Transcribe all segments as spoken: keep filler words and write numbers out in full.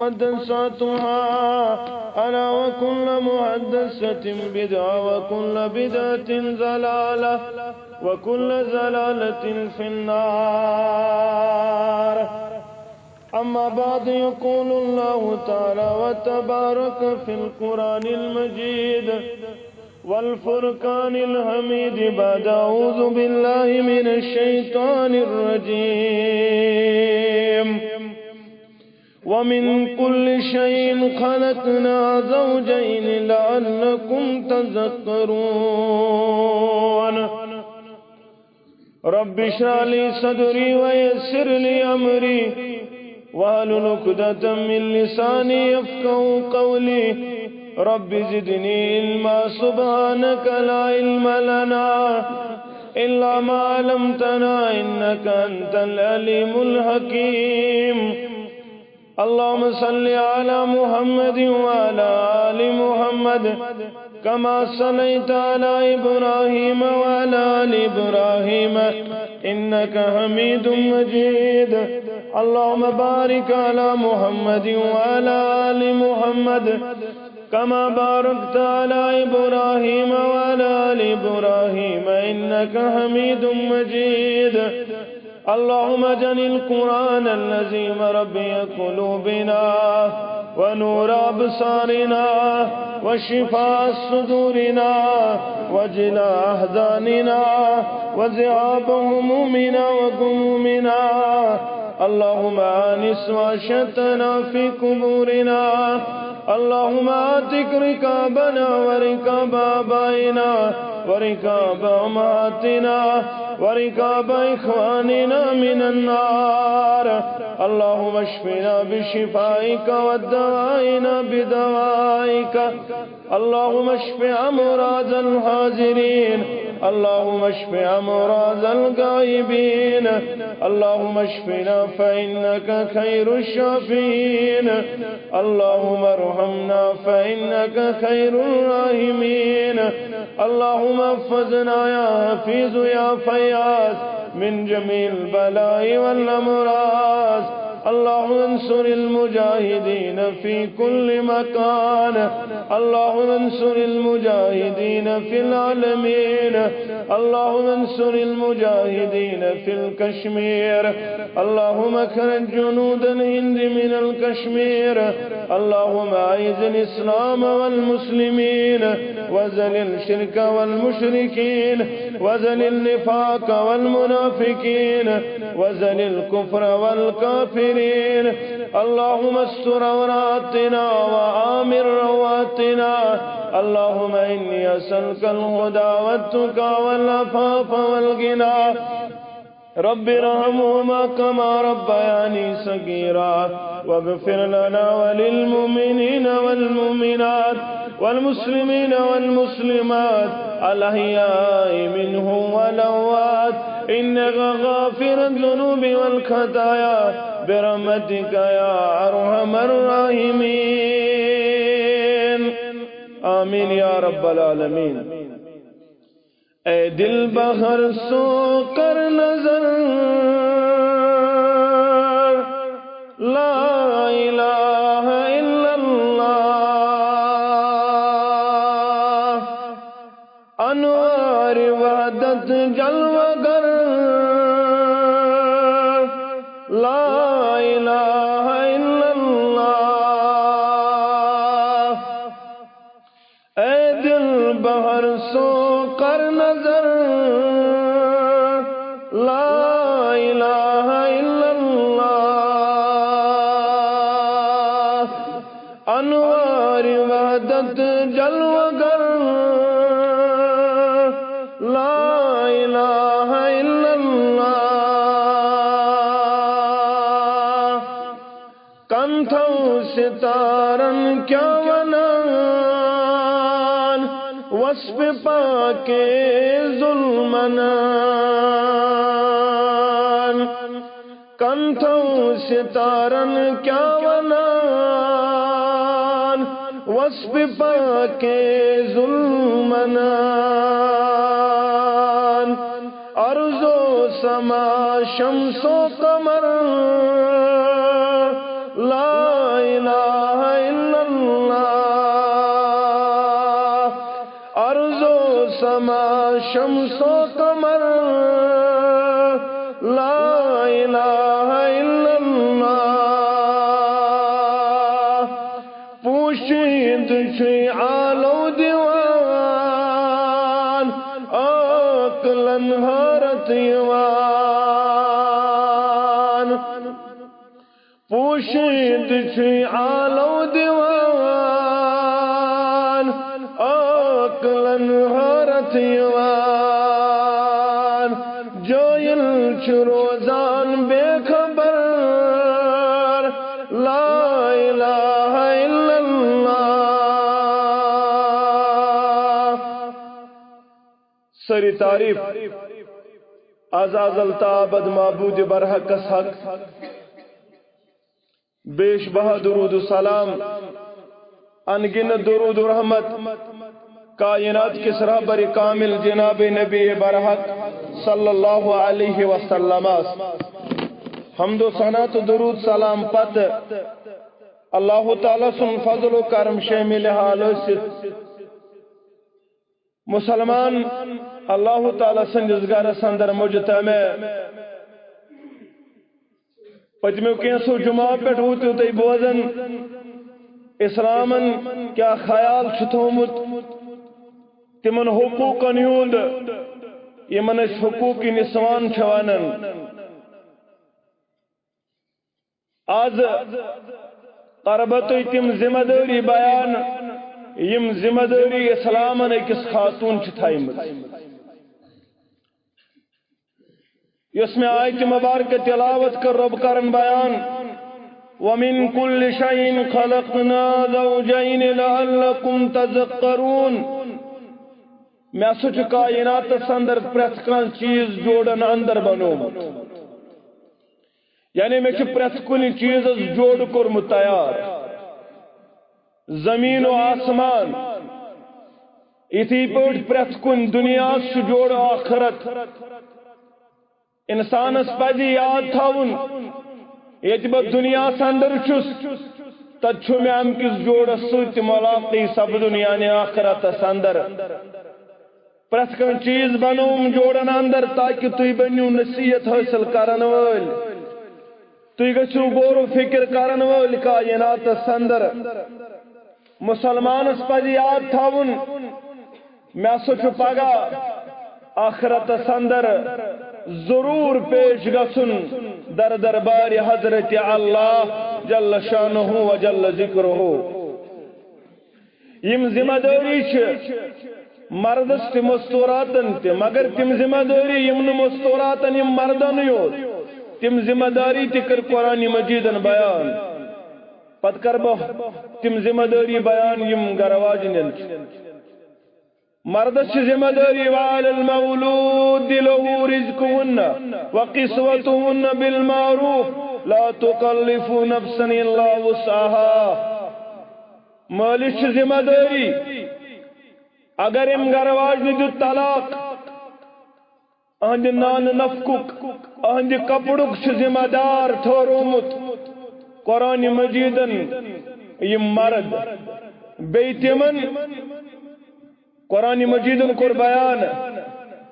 محدثاتها، ألا وكل محدثة بدعة، وكل بدعة ضلالة، وكل ضلالة في النار. أما بعد، يقول الله تعالى وتبارك في القرآن المجيد والفرقان الحميد بعد أعوذ بالله من الشيطان الرجيم. ومن كل شيء خلقنا زوجين لعلكم تذكرون. رب اشرح لي صدري ويسر لي أمري واحلل عقدة من لساني يفقهوا قولي. رب زدني علما. سبحانك لا علم لنا إلا ما علمتنا إنك أنت العليم الحكيم. اللهم صل على محمد وعلى آل محمد كما صليت على إبراهيم وعلى آل إبراهيم إنك حميد مجيد. اللهم بارك على محمد وعلى آل محمد كما باركت على إبراهيم وعلى آل إبراهيم إنك حميد مجيد. اللهم اجعل القرآن العظيم ربيع قلوبنا ونور أبصارنا وشفاء صدورنا وجلاء أحزاننا وذهاب همومنا وغمومنا. اللهم آنس وحشتنا في قبورنا. اللهم اعتق رقابنا ورقاب آبائنا ورقاب أمهاتنا ورقاب إخواننا من النار. اللهم اشفنا بشفائك وداوينا بدوائك. اللهم اشف أمراض الحاضرين. اللهم اشف أمراض الغائبين. اللهم اشفنا فإنك خير الشافين. اللهم ارحمنا فإنك خير الراحمين. اللهم احفظنا يا حفيظ يا فياض من جميع البلاء والأمراض. اللهم انصر المجاهدين في كل مكان. اللهم انصر المجاهدين في العالمين. اللهم انصر المجاهدين في الكشمير. اللهم اخرج جنود الهند من الكشمير. اللهم أعز الإسلام والمسلمين، وذل الشرك والمشركين، وذل النفاق والمنافقين، وذل الكفر والكافرين. اللهم استر عوراتنا وآمن رواتنا. اللهم إني أسألك الهدى والتقى والعفاف والغنى. رب ارحمهما كما ربياني صغيرا، واغفر لنا وللمؤمنين والمؤمنات والمسلمين والمسلمات الأحياء منهم والأموات إنك غافر الذنوب والخطايا برحمتك يا أرحم الراحمين. آمين يا رب العالمين. اے دل بہر سو کر نظر، لا الہ الا اللہ، انوار وحدت جلوہ گر، لا الہ الا اللہ۔ اے دل بہر سو کر نظر، لا الہ الا اللہ، انوار وحدت جلوہ گر، لا الہ الا اللہ۔ کن تھو ستارن کیا ونان، وصف پاک ظلمن۔ کن تھو ستارن کیا ونان، وصف پاک ظلمن۔ ارض و سما، شمس و قمر، لا الہ شمس و قمر، لا الہ الا اللہ۔ پوشیدٕ چھُے آلو دِوان، عقلن حٲرت یِوان۔ پوشیدٕ چھُے آلو دِوان، عقلن حٲرت یِوان۔ جٲہِل چھُ روزان بے خبر، لا الہ الا اللہ۔ سٲری تعریف از ازل تا ابد معبود برحقس حق۔ بیش بہا درود و سلام، انگن درود و رحمت کائنات کس رہبر کامل جناب نبی برحق صلی اللہ علیہ وسلم۔ حمد و ثنا تو درود سلام پتہٕ اللہ تعالیٰ سُنٛد فضل و کرم شٲمِل حال ٲسِتھ۔ مسلمان اللہ تعالیٰ سٕنٛدِس گرس اندر مجتمع۔ پٔتمیو کینٛژھو جمعہ پٮ۪ٹھ ووتو تۄہہِ بوزان، اسلامن کیٛاہ خیال چھُ تھوٚومُت تِمن حقوٗقن ہُنٛد، یِمن أسۍ حقوٗق نسوان چھِ ونان۔ از کرٕ بہٕ تۄہہِ تِم ذمہ دٲری بیان، یِم ذمہ دٲری اسلامن أکِس خاتون چھِ تھایمٕژ۔ یۄس مےٚ آیتِ مبارکہ تلاوت کٔر، رۄب کرن بیان، "ومن كل شيء خلقنا زوجين لعلكم تذكرون"۔ مےٚ ہسا چھُ کائناتس اندر پرٛٮ۪تھ کانٛہہ چیٖز جوڑن اندر بنوومُت۔ یعنی مےٚ چھُ پرٛٮ۪تھ کُنہِ چیٖزس جوڑٕ کوٚرمُت تیار۔ زمیٖن و آسمان، یِتھٕے پٲٹھۍ پرٛٮ۪تھ کُنہِ دُنیاہس چھُ جوڑٕ آخرت۔ انسانس پزِ یاد تھاوُن، ییٚتہِ بہٕ دُنیاہس اندر چھُس، تتہِ چھُ مےٚ امہِ کِس جوڑس سۭتۍ تہِ ملاقات سپدُن، یعنی آخرتس اندر۔ پرٛٮ۪تھ کانٛہہ چیٖز بنووُم جوڑن اندر تاکہِ تُہۍ بٔنِو نصیحت حٲصِل کرن وٲلۍ، تُہۍ گٔژھِو غور و فکر کرن وٲلۍ کائناتس اندر۔ مسلمانس پزِ یاد تھاوُن، مےٚ ہسا چھُ پگاہ آخرتس اندر ضروٗر پیش گژھُن در دربارِ حضرت اللہ جل شانہ و جل ذکرہ۔ یِم ذمہ دٲری چھِ مردس تہِ مستوراتن تہِ، مگر تِم ذمہ دٲری یِم نہٕ مستوراتن، یِم مردن یوت، تِم ذمہ دٲری تہِ کٔر قرآن مجیدن بیان۔ پتہٕ کر بہٕ تِم ذمہ دٲری بیان یِم گرٕ واجنٮ۪ن چھِ۔ مردس چھِ ذمہ دٲری، "وعلى المولود له رزقهن وكسوتهن بالمعروف لا تكلف نفس إلا وسعها"۔ مٲلِس چھِ ذمہ دٲری، اگر أمۍ گرٕ واجنہِ دیُت طلاق، أہنٛدِ نان نفقُک، أہنٛدِ کپرُک چھُ ذمہ دار ٹھہرومُت قرآن مجیدن یِم مرد۔ بیٚیہِ تِمن قرآن مجیدن کوٚر بیان،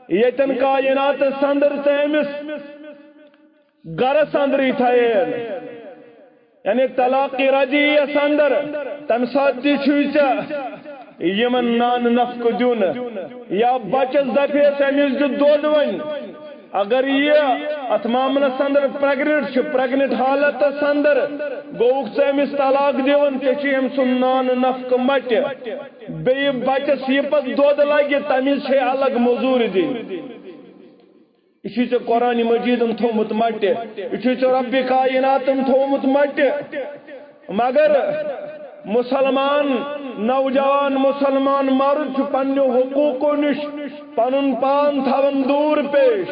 ییٚتٮ۪ن کائناتس اندر ژٕ أمِس گرس اندرٕے تھایَن، یعنی طلاق رجعی یس اندر، تمہِ ساتہٕ تہِ چھُے ژےٚ یِمن نان نفقہٕ دیُن۔ یا بچس دپیس، أمِس دیُت دۄد وۄنۍ، اگر یہِ اتھ معاملس اندر پریگننٹ چھِ، پریگننٹ حالتس اندر گوٚوُکھ ژٕ أمِس طلاق دِوان، ژےٚ چھُے أمۍ سُنٛد نان نفقہٕ مٹہِ۔ بیٚیہِ بچس یہِ پتہٕ دۄد لگہِ، تمِچ چھے الگ مٔزوٗرۍ دِنۍ۔ یہِ چھُے ژےٚ قرآن مجیدن تھوٚومُت مٹہِ، یہِ چھُے ژےٚ رب کائناتن تھوٚومُت مٹہِ۔ مگر مسلمان نوجوان، مسلمان مرد چھُ پننیو حقوقو نِش پنُن پان تھاوان دوٗر پیش۔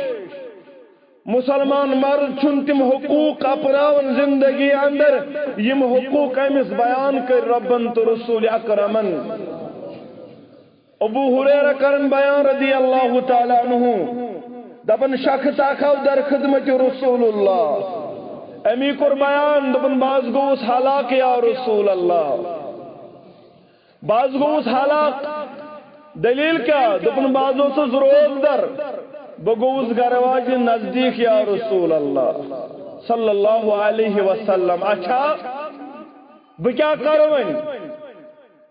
مسلمان مرد چھُنہٕ تِم حقوق اپناوان زندگی اندر، یِم حقوق أمِس بیان کٔرۍ ربن تہٕ رسول اکرمن۔ ابو ہریرہ کرن بیان رضی اللہ تعالیٰ عنہ، دپان، شخص اکھ آو در خدمت رسول اللہ، امی کوٚر بیان، دوٚپُن، بہٕ حظ گوٚوُس ہلاک یا رسول اللہ، بہٕ حظ گوٚوُس ہلاک۔ دلیل کیا؟ دوٚپُن، بہٕ حظ اوسُس روزدر، بہٕ گوٚوُس گرٕ واجہِ نزدیٖک، یا رسول اللہ صلی اللہ علیہ وسلم۔ اچھا، بہٕ کیٛاہ کرٕ وۄنۍ؟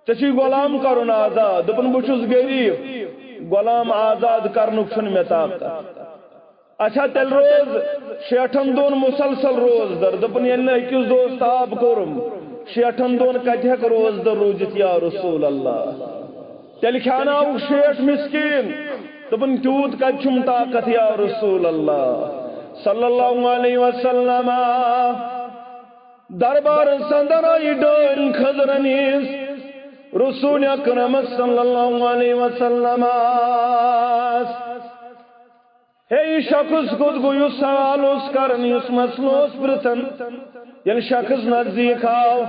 ژےٚ چھُے غلام کرُن آزاد۔ دوٚپُن، بہٕ چھُس غریٖب، غلام آزاد کرنُک چھُنہٕ مےٚ طاقت۔ اچھا، تیٚلہِ روز شیٹھن دۄہن مسلسل روزدر۔ دوٚپُن، ییٚلہِ نہٕ أکِس دۄہس تاب کوٚرُم، شیٹھن دۄہن کتہِ ہٮ۪کہٕ روزدر روٗزِتھ، یا رسول اللہ؟ تیٚلہِ کھیاناوُکھ شیٹھ مسکین۔ دوٚپُن، تیوٗت کتہِ چھُم طاقت، یا رسول اللہ صلی اللہ علیہ وسلم۔ دربار اندر آیہِ ڈٲنۍ خضرن ہٕنٛز رسول اکرم صلی اللہ علیہ وسلم۔ ہے، یہِ شخص کوٚت گوٚو یُس سوال اوس کران، یُس مسلہٕ اوس پرژھان؟ ییٚلہِ شخص نزدیٖک آو،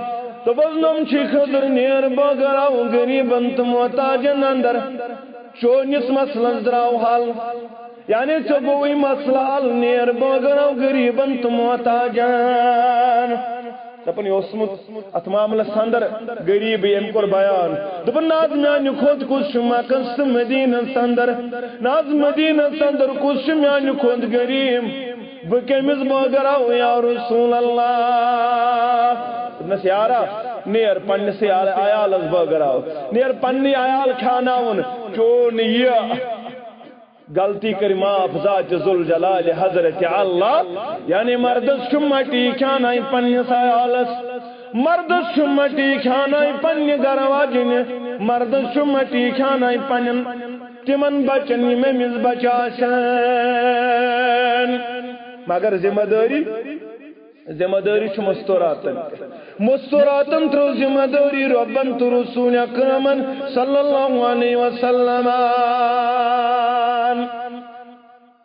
دوٚپُس، نۄم چھِ خضر، نیر بٲگراو غریٖبن تہٕ محتاجن اندر۔ چونِس مسلس درٛاو حل، یعنی ژےٚ گوٚوُے مسلہٕ حل، نیر بٲگراو غریٖبن تہٕ محتاجن۔ دپان، یہِ اوسمُت اتھ معاملس اندر غریٖبٕے، أمۍ کوٚر بیان۔ دوٚپُن، نہ حظ، میانہِ کھۄتہٕ کُس چھُ مکس تہٕ مدیٖنس اندر؟ نہ حظ، مدیٖنس اندر کُس چھُ میانہِ کھۄتہٕ غریٖب؟ بہٕ کٔمِس بٲگراو، یا رسول اللہ؟ دوٚپنس، یارا، نیر پننِسٕے عیال-، عیالس بٲگراو، نیر پننی عیال کھیاناوُن۔ چون یہِ غلطی کٔرۍ معاف ذات ذوالجلال حضرت اللہ۔ یعنی مردس چھُ مٹی کھیاناوٕنۍ پننِس عیالس، مردس چھُ مٹی کھیاناوٕنۍ پننہِ گرٕ واجنہِ، مردس چھُ مٹی کھیاناوٕنۍ پننٮ۪ن تِمن بچن، یِم أمِس بچہٕ آسن۔ مگر ذمہ دٲری، ذمہ دٲری چھِ مستوراتن پٮ۪ٹھ۔ مستوراتن ترٲو ذمہ دٲری رۄبن تہٕ رسول اکرمن صلی اللہ علیہ وسلم۔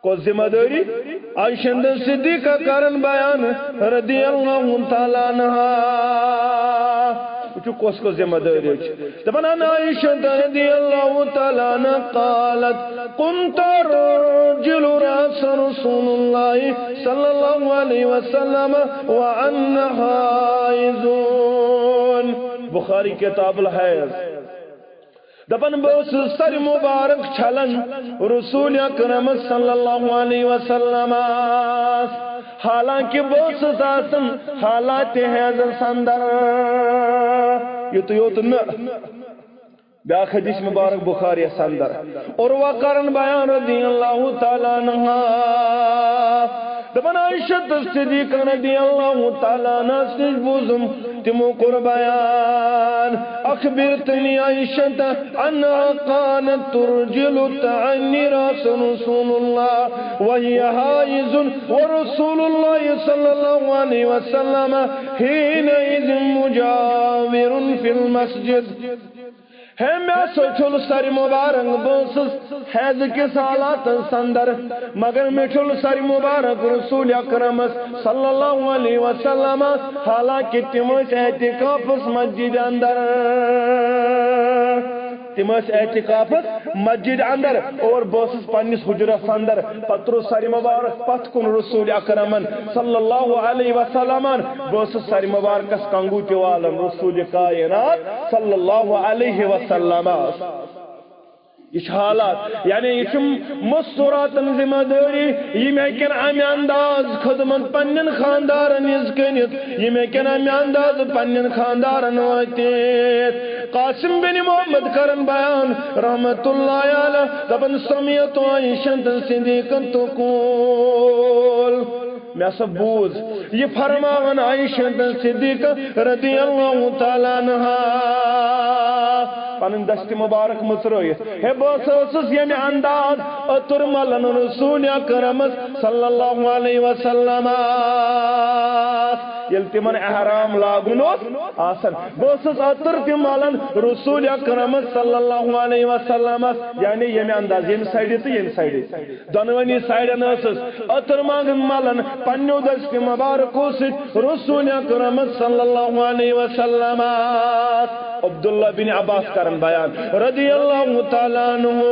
کۄس ذمہ دٲری؟ عائشہ صدیقہ کرن بیان رضی اللہ تعالیٰ عنہا۔ وٕچھِو، کۄس کۄس ذمہ دٲری چھِ۔ دپان، عن عائشہ رضی اللہ تعالیٰ عنہا قالت، كنت أرجل رأس رسول الله صلى الله عليه وسلم وأنا حائض۔ بخاری کتاب الحیض۔ دپان، بہٕ اوسُس سر مبارک چھلان رسول اکرم صلی اللہ علیہ وسلم، حالانکہ بہٕ اوسُس آسان حالات حیضس اندر۔ یُتُے یوت نہٕ، بیاکھ حدیث مبارک بخاری یس اندر، عروہ کرن بیان رضی اللہ تعالیٰ عنہ۔ دپان، عائشہ صدیقہ رضی اللہ تعالیٰ عنہ نِش بوٗزُم، تِمو کوٚر بیان، أخبرتني عائشة أنها كانت ترجل تعني رأس رسول الله وهي حائض ورسول الله صلى الله عليه وسلم حينئذ مجاور في المسجد۔ ہے، مےٚ ہسا چھُل سر مبارک، بہٕ اوسُس حیض کِس حالاتس اندر، مگر مےٚ چھُل سر مبارک رسول اکرمس صلی اللہ علیہ وسلم، حالانکہ تِم ٲسۍ اعتکافس مسجد اندر۔ تِم ٲسۍ اعتکافس مسجد اندر اور بہٕ اوسُس پننِس حجرس اندر۔ پتہٕ ترٛوو سر مبارک پتھ کُن رسول اکرمن صلی اللہ علیہ وسلمن۔ بہٕ اوسُس سر مبارکس کنگو تہِ والان رسول کائنات صلی اللہ علیہ وسلم۔ یہِ چھِ حالات، یعنی یہِ چھِ مستوراتن ذمہ دٲری، یِم ہیٚکن امہِ انداز خدمت پننٮ۪ن خاندارن ہٕنٛز کٔرِتھ، یِم ہیٚکن امہِ انداز پننٮ۪ن خاندارن وٲتِتھ۔ قاسم بن محمد کرن بیان رحمت اللہ علیہ، دپان، سمعت عائشہ صدیقہ تقول، مےٚ ہسا بوٗز یہِ فرماوان عائشہ صدیقہ رضی اللہ تعالیٰ عنہا، پنٕنۍ دستِ مبارک مٕژرٲیِتھ۔ ہے، بہٕ ہسا ٲسٕس ییٚمہِ انداز عطر ملان رسول اکرمس صلی اللہ علیہ وسلم۔ ییٚلہِ تِمن احرام لاگُن اوس آسان، بہٕ ٲسٕس عطر تہِ ملان رسول اکرمس صلی اللہ علیہ وسلمس، یعنی ییٚمہِ انداز، ییٚمہِ سایڈِ تہٕ ییٚمہِ سایڈِ۔ دۄنوٕنی سایڈن ٲسٕس عطر منٛگن ملان، پننیو دستِ مبارکو سۭتۍ رسول اکرم صلی اللہ علیہ وسلم۔ عبداللہ بن عباس کرن بیان رضی اللہ تعالیٰ عنہ،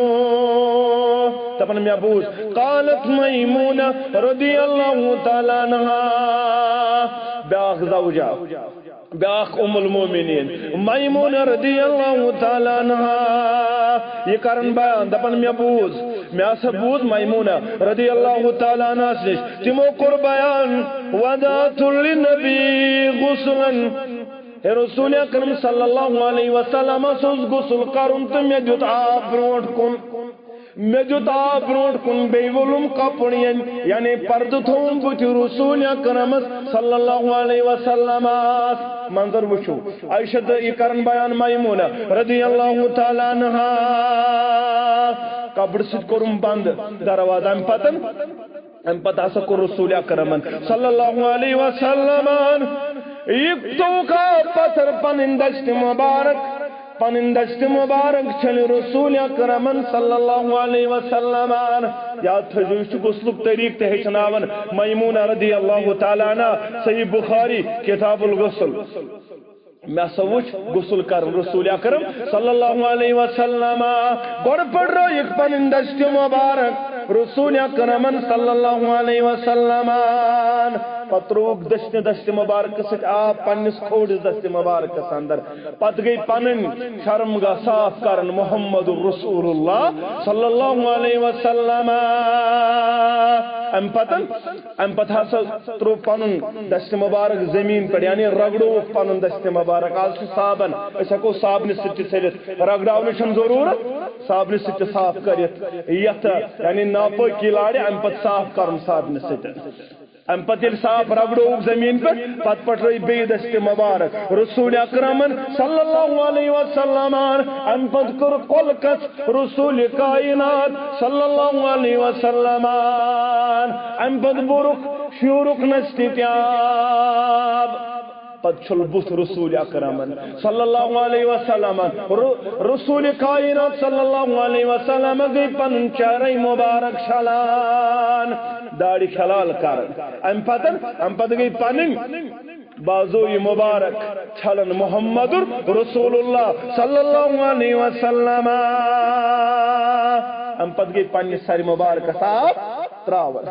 دپان مےٚ بوٗز، قالت میمونہ رضی اللہ تعالیٰ عنہا، بیاکھ زوجہ، بیاکھ ام المومنین میمونہ رضی اللہ تعالیٰ عنہا، یہِ کرن بیان، دپان، مےٚ بوٗز، مےٚ ہسا بوٗز میمونہ رضی اللہ تعالیٰ عنہس نِش، تِمو کوٚر بیان، وضعت للنبی غسلا، ہے رسول اکرم صلی اللہ علیہ وسلمس اوس غسل کرُن تہٕ مےٚ دیُت آب برونٛٹھ کُن۔ مےٚ دیُت آب برونٛٹھ کُن، بیٚیہِ وولُم کپُر، یعنی، یعنی پردٕ تھووُم بُتھِ رسول اکرمس صلی اللہ علیہ وسلمس۔ منظر وٕچھِو، عائشہ تہٕ یہِ کرن بیان میمونہ رضی اللہ تعالیٰ عنہا، کپرٕ سۭتۍ کوٚرُم بند دروازٕ۔ امہِ پتن، امہِ پتہٕ ہسا کوٚر رسول اکرمن صلی اللہ علیہ وسلمن یہِ توکا پتھر پنٕنۍ دستِ مبارک پنٕنۍ دستِ مبارک چھٔلۍ رسول اکرمن صلی اللہ علیہ وسلمن۔ یاد تھٲوِو، یہِ چھُ غسلُک طریٖقہٕ تہِ ہیٚچھناوان میمونہ رضی اللہ تعالیٰ عنہا، صحیح بخاری، کتاب الغسل۔ مےٚ ہسا وُچھ غسل کران رسول اکرم صلی اللہ علیہ وسلم۔ گۄڈٕ پٔٹرٲیِکھ پنٕنۍ دستِ مبارک رسول اکرمن صلی اللہ علیہ وسلمن۔ پتہٕ ترٛووُکھ دٔچھنہِ دستِ مبارکہٕ سۭتۍ آب پننِس کھوورِس دستِ مبارکس اندر۔ پتہٕ گٔے پنٕنۍ شرمگاہ صاف کرن محمد رسول اللہ صلی اللہ علیہ وسلم۔ امہِ پتہٕ، امہِ پتہٕ ہسا ترٛوو پنُن دستِ مبارک زمین پٮ۪ٹھ، یعنی رگڑووُکھ پنُن دستِ مبارک۔ آز چھُ صابن، أسۍ ہٮ۪کو صابنہِ سۭتۍ تہِ چھٔلِتھ، رگڑاونٕچ چھَنہٕ ضروٗرت، صابنہِ سۭتۍ تہِ صاف کٔرِتھ۔ یتھ یعنی ناپٲکی لارِ، امہِ پتہٕ صاف کرُن صابنہِ سۭتۍ۔ امہِ پتہٕ ییٚلہِ صاف رگڑووُکھ زمین پٮ۪ٹھ، پتہٕ پٹھرٲے بیٚیہِ دستِ مبارک رسول اکرمن صلی اللہ علیہ وسلم۔ امہِ پتہٕ کوٚر کۄلہٕ کس رسول کائنات صلی اللہ علیہ وسلم۔ امہِ پتہٕ بوٚرُکھ شیوٗرُکھ نستہِ تہِ آب۔ پتہٕ چھوٚل بُتھ رسول اکرمن صلی اللہ علیہ وسلم۔ ر-، رسول کائنات صلی اللہ علیہ وسلم گٔے پنُن چہرے مبارک چھلان، داڑھی خلال کران۔ امہِ پتہٕ، امہِ پتہٕ گٔے پنٕنۍ بازوی مبارک چھلان محمد رسول اللہ صلی اللہ علیہ وسلم۔ امہِ پتہٕ گٔے پننہِ سرِ مبارکس آب تراوان۔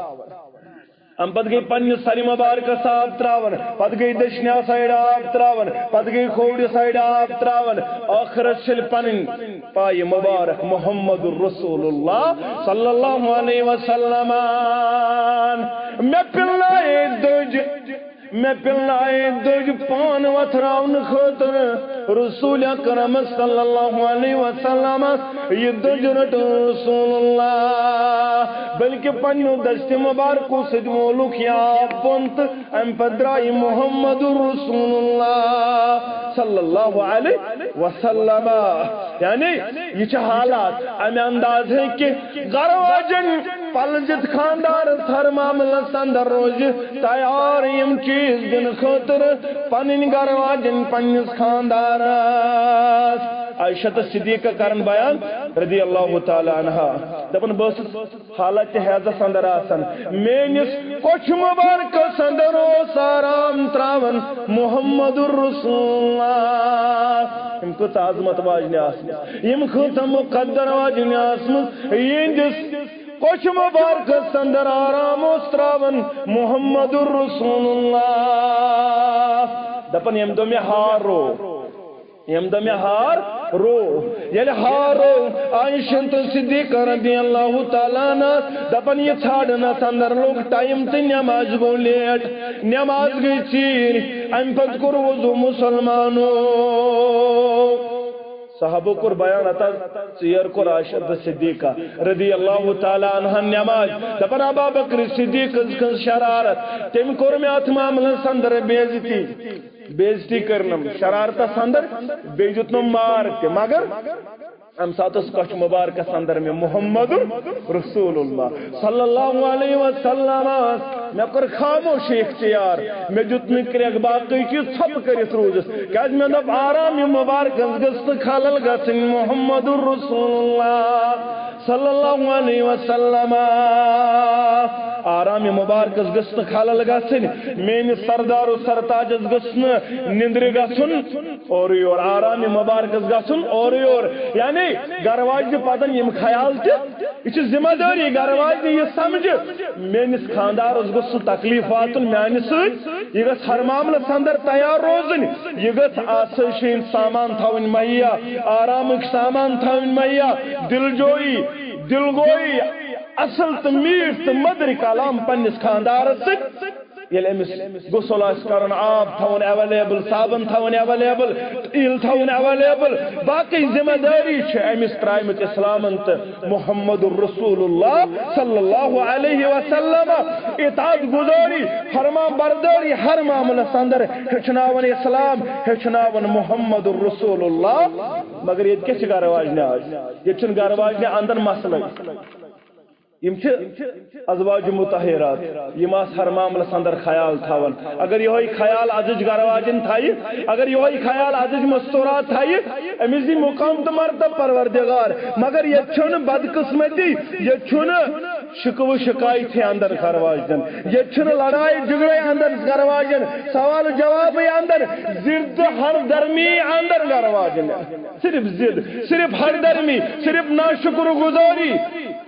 امہِ پتہٕ گٔے پننہِ سرِ مبارکس آب تراوان، پتہٕ گٔے دٔچھنہِ سایڈٕ آب تراوان، پتہٕ گٔے کھوورِ سایڈٕ آب تراوان۔ ٲخرس چھٔلۍ پنٕنۍ پایہِ مبارک محمد رسول اللہ صلی اللہ علیہ وسلم۔ مےٚ پِلنایے دٔج، مےٚ پِلنایے دٔج پان وۄتھراونہٕ خٲطرٕ رسول اکرم صلی اللہ علیہ وسلمس۔ یہِ دٔج رٔٹ رسول اللہ، بلکہ پننیو دستِ مبارکو سۭتۍ وولُکھ یہِ آب بۄن تہٕ امہِ پتہٕ درٛایہِ محمد رسول اللہ صلی اللہ علیہ وسلم۔ یعنی، یہِ چھِ حالات امہِ انداز ہے کہ گرٕ واجٮ۪ن پلزِتھ خاندارس ہر معاملس اندر روزِ تیار یِم چیز دِنہٕ خٲطرٕ پنٕنۍ گرٕ واجٮ۪ن پننِس خاندارس۔ عائشہ تہٕ صدیقہ کرن بیان رضی اللہ تعالیٰ عنہا، دپان، بہٕ ٲسٕس حالت حیضس اندر آسان، میٲنِس کۄچھِ مبارکس اندر اوس آرام تراوان محمد رسول اللہ۔ یِم کۭژاہ عظمت واجنہِ آسمٕژ، یِم کۭژاہ مقدر واجنہِ آسمٕژ، یِہنٛدِس کۄچھِ مبارکس اندر آرام اوس تراوان محمد رسول اللہ۔ دپان، ییٚمہِ دۄہ مےٚ ہار رو، ییٚمہِ دۄہ مےٚ ہار رو، ییٚلہِ ہار رو، عائشہ تہٕ صدیقہ رضی اللہ تعالیٰ عنہ دپان، یہِ ژھانڈنس اندر لوٚگ ٹائم تہٕ نماز گوٚو لیٹ، نماز گٔے ژیٖرۍ، امہِ پتہٕ کوٚر وضو مسلمانو۔ صحابو کوٚر بیان، ہتا ژیر کوٚر عائشہ تہٕ صدیقہ رضی اللہ تعالیٰ عنہن نماز۔ دپان، ابا بکر صدیقس کھٔژ شرارت، تٔمۍ کوٚر مےٚ اتھ معاملس اندر بے عزتی، بے عزتی کٔرنم شرارتس اندر، بیٚیہِ دیُتنم مار تہِ، مگر امہِ ساتہٕ اوس کۄچھِ مبارکس اندر مےٚ محمد رسول اللہ صلی اللہ علیہ وسلم۔ مےٚ کوٚر خاموشی اختیار، مےٚ دیُت نہٕ کرٛٮ۪کھ، باقٕے چیٖز ژھۄپہٕ کٔرِتھ روٗزِس، کیازِ مےٚ دوٚپ، آرام یہِ مبارکس گٔژھ نہٕ خلل گژھٕنۍ۔ محمد رسول اللہ صلی اللہ علیہ وسلم۔ آرام مبارکس گٔژھ نہٕ خلل گژھٕنۍ، میٲنِس سردار و سرتاجس گٔژھ نہٕ نِندرِ گژھُن اورٕ یور، آرام مبارکس گژھُن اورٕ یور۔ یعنی گرٕ واجنہِ پزن یِم خیال تہِ، یہِ چھِ ذمہ دٲری گرٕ واجنہِ یہِ سمجھِ، میٲنِس خاندارس گوٚژھ نہٕ تکلیف واتُن میانہِ سۭتۍ، یہِ گژھِ ہر معاملس اندر تیار روزٕنۍ، یہِ گژھِ آسٲیشہِ ہٕنٛدۍ سامان تھاوٕنۍ مہیا، آرامٕکۍ سامان تھاوٕنۍ مہیا، دلجویی، دلگویی، اصل تہٕ میٖٹھ تہٕ مٔدرِ کلام پننِس خاندارس سۭتۍ۔ ییٚلہِ أمِس غسل آسہِ کرُن، آب تھاوُن اویلیبل، صابن تھاوُن اویلیبل، تیٖل تھاوُن اویلیبل، باقٕے ذمہ دٲری چھِ أمِس ترٛایمٕژ اسلامن تہٕ محمد رسول اللہ صلی اللہ علیہ وسلم۔ اطاعت گزٲری، فرما بردٲری ہر معاملس اندر ہیٚچھناوان اسلام، ہیٚچھناوان محمد رسول اللہ۔ مگر ییٚتہِ کیٛاہ چھِ گرٕ واجنہِ آز؟ ییٚتہِ چھُنہٕ گرٕ واجنہِ اندر مسلے۔ یِم چھِ ازواج مطہرات، یِم آسہٕ ہر معاملس اندر خیال تھاوان۔ اگر یِہوٚے خیال ازٕچ گرٕ واجِنۍ تھایہِ، اگر یِہوٚے خیال ازٕچ مستورات تھایہِ، أمِس دی مقام تہٕ مرتبہٕ پروردگار۔ مگر ییٚتہِ چھُنہٕ بدقسمتی، ییٚتہِ چھُنہٕ شکوٕ شکایتھٕے اندر گرٕ واجنٮ۪ن، ییٚتہِ چھُنہٕ لڑایہِ جھگڑے اندر گرٕ واجنٮ۪ن، سوال جوابے اندر، ضد ہر درمی اندر گرٕ واجنٮ۪ن۔ صرف ضد، صرف ہر درمی، صرف ناشکر گزٲری۔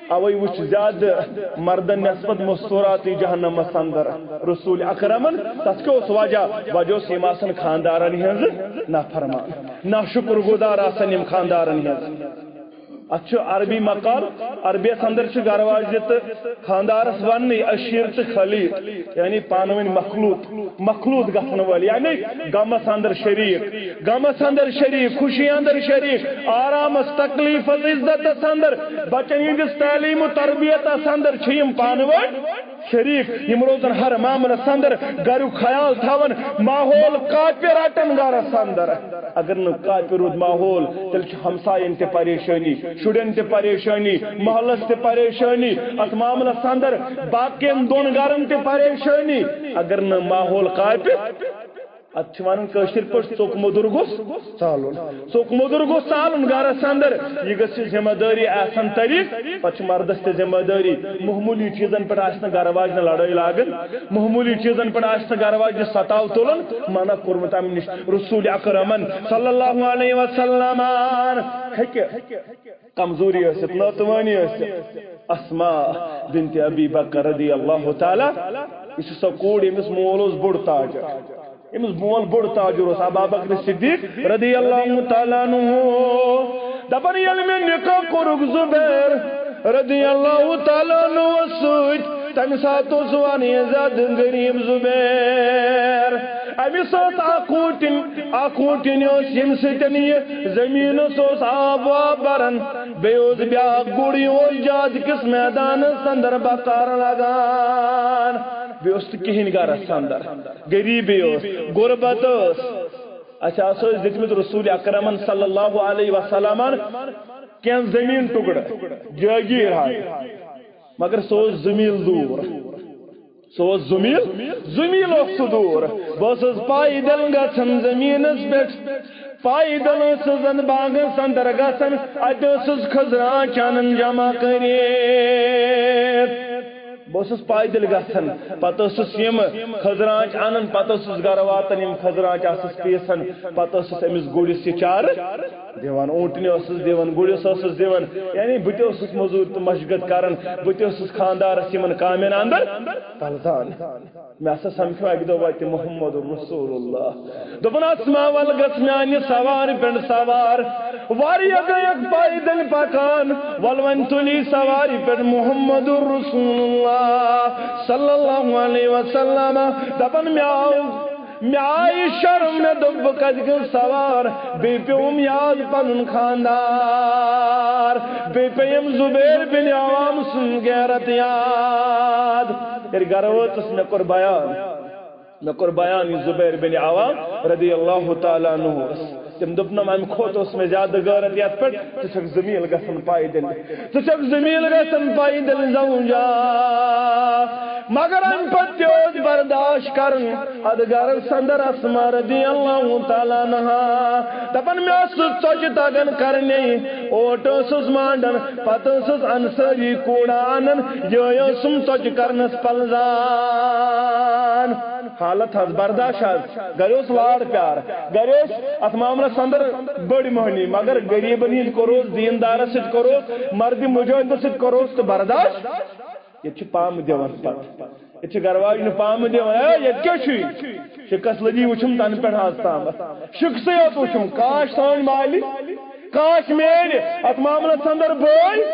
اوے وچھ زیادٕ مردن نسبت مستورات جہنمس اندر رسول اکرمن۔ تتھ کیٛاہ اوس وجہ؟ وجہ اوس یِم آسن خاندارن ہٕنٛز نافرمان، ناشکر گزار آسن یِم خاندارن ہٕنٛز۔ اتھ چھُ عربی مقال، عربیس اندر چھُ گرٕ واجنہِ تہٕ خاندارس وننٕے عشیر تہٕ خلیل، یعنی پانہٕ ؤنۍ مخلوط، مخلوط گژھن وٲلۍ، یعنی غمس اندر شریک، غمس اندر شریک، خوشی اندر شریک، آرامس، تکلیفس، عزتس اندر، بچن ہٕنٛدِس تعلیم و تربیتس اندر چھِ یِم پانہٕ ؤنۍ شریک۔ یِم روزن ہر معاملس اندر گریُک خیال تھاون، ماحول کاپہِ رٹن گرس اندر۔ اگر نہٕ کاپہِ روٗد ماحول، تیٚلہِ چھُ ہمساین تہِ پریشٲنی، شُرٮ۪ن تہِ پریشٲنی، محلس تہِ پریشٲنی، اتھ معاملس اندر باقین دۄن گرن تہِ پریشٲنی۔ اگر نہٕ ماحول کاپہِ، اتھ چھِ ونان کٲشِر پٲٹھۍ، ژوٚک موٚدُر گوٚژھ ژالُن۔ ژوٚک موٚدُر گوٚژھ ژالُن گرس اندر۔ یہِ گٔژھ ذمہ دٲری آسن طریق، پتہٕ چھِ مردس تہِ ذمہ دٲری۔ معموٗلی چیٖزن پٮ۪ٹھ آسہِ نہٕ گرٕ واجنہِ لڑٲے لاگٕنۍ، معموٗلی چیٖزن پٮ۪ٹھ آسہِ نہٕ گرٕ واجنہِ ستاو تُلُن، منع کوٚرمُت امہِ نِش۔ رسول اکرمن صلی اللہ علیہ وسلمن ہیٚکہِ کمزوری ٲسِتھ، ناتوٲنی ٲسِتھ۔ اسماء بنت ابی بکر رضی اللہ تعالیٰ، یہِ چھِ سۄ کوٗر ییٚمِس مول اوس بوٚڑ تاجر، ییٚمِس مول بوٚڑ تاجر اوس، ابا بکر صدیق رضی اللہ تعالیٰ عنہ۔ دپان، ییٚلہِ مےٚ نکاح کوٚرُکھ زبیر رضی اللہ تعالیٰ عنہ سۭتۍ، تمہِ ساتہٕ اوس واریاہ زیادٕ غریب زبیر۔ أمِس ٲس اکھ اوٗنٹِنۍ، اکھ اوٗنٹِنۍ ٲس، ییٚمہِ سۭتۍ یہِ زٔمیٖنَس اوس آب واب بران۔ بیٚیہِ اوس بیٛاکھ گُر، یہِ اوس جادٕ کِس میدانَس اندر بکار لگان۔ بیٚیہِ اوس نہٕ کِہیٖنۍ گرس اندر، غریٖبی ٲس، غربت ٲس۔ اَسہِ آسہٕ ٲسۍ دِتمٕتۍ رسول اکرمن صلی اللہ علیہ وسلمن کینٛہہ زٔمیٖن ٹُکڑٕ، جٲگیٖر ہن، مگر سُہ اوس زٔمیٖن دوٗر۔ سُہ اوس زُمیٖل، زُمیٖل اوس سُہ دوٗر۔ بہٕ اوسُس پایدل گژھان زٔمیٖنَس پٮ۪ٹھ، پایدل اوسُس زَن باغَس اندر گژھان، اَتہِ اوسُس خٔزران چانَن جمع کٔرِتھ۔ بہٕ اوسُس پایدل گژھان، پَتہٕ اوسُس یِم خٔزرانچ اَنان، پَتہٕ اوسُس گَرٕ واتان، یِم خٔزرانچ آسَس پیٖسان، پَتہٕ اوسُس أمِس گُرِس یہِ چارٕ دِوان، اوٗنٹنہِ اوسُس دِوان، گُرِس اوسُس دِوان، یعنی بہٕ تہِ اوسُس مٔزوٗرۍ تہٕ مشقت کران، بہٕ تہِ اوسُس خانٛدارس یِمن کامٮ۪ن اندر پلزان۔ مےٚ ہسا سمکھیو اکہِ دۄہ وتہِ محمد رسول اللہ۔ دوٚپُن، "اسما، ول گژھ میانہِ سوارِ پٮ۪ٹھ سوار۔" واریاہ گٔیکھ پیدل پکان، ول وۄنۍ تُلی سوارِ پٮ۪ٹھ محمد رسول اللہ صلی اللہ علیہ وسلم۔ دپان، مےٚ آو مےٚ آیہِ شرم، مےٚ دوٚپ، بہٕ کتہِ گٔژھٕس سوار؟ بیٚیہِ پیوٚم یاد پنُن خانٛدار، بیٚیہِ پیٚیِم زُبیر بن عوام سٕنٛز غیرت یاد۔ ییٚلہِ گرٕ وٲژٕس، مےٚ کوٚر بیان، مےٚ کوٚر بیان، یہِ زُبیر بن عوام رضی اللہ تعالیٰ عنہ اوس۔ تٔمۍ دوٚپنم، "اَمہِ کھۄتہٕ اوس مےٚ زیادٕ غٲرت یَتھ پٮ۪ٹھ، ژٕ چھَکھ زٔمیٖل گژھان پایدٔلۍ، ژٕ چھَکھ زٔمیٖل گژھان پایدٔلۍ زوجا۔" مگر اَمہِ پتہٕ تہِ اوس برداشت کران۔ اَتھ گرس اندر اسما رضی اللہ تعالیٰ عنہا دپان، مےٚ ٲس سُہ ژۄچہِ تگان کرنہِ، اوٹ ٲسٕس مانڈان، پتہٕ ٲسٕس انصٲری کوڑا انان، یِہوٚے ٲسٕم ژۄچہِ کرنس پلزان۔ حالت حظ برداشت حظ، گرِ اوس لاڑ پیار، گرِ اوس اتھ معاملس اندر بٔڑ مٔہنی، مگر غریبن ہٕنٛدۍ کوٚروس، دیندارس سۭتۍ کوٚروس، مرد مجاہدس سۭتۍ کوٚروس تہٕ برداشت۔ ییٚتہِ چھِ پامہٕ دِوان پتہٕ۔ ییٚتہِ چھِ گرٕ واجنہِ پامہٕ دِوان، "اے، ییٚتہِ کیٛاہ چھُے؟ شِکس لٔگی وٕچھُم تَنہٕ پٮ۪ٹھ آز تامَتھ۔ شِکسٕے یوت وٕچھُم، کاش سٲنۍ مالہِ، کاش میٲنۍ اَتھ معاملَس اندر بٲے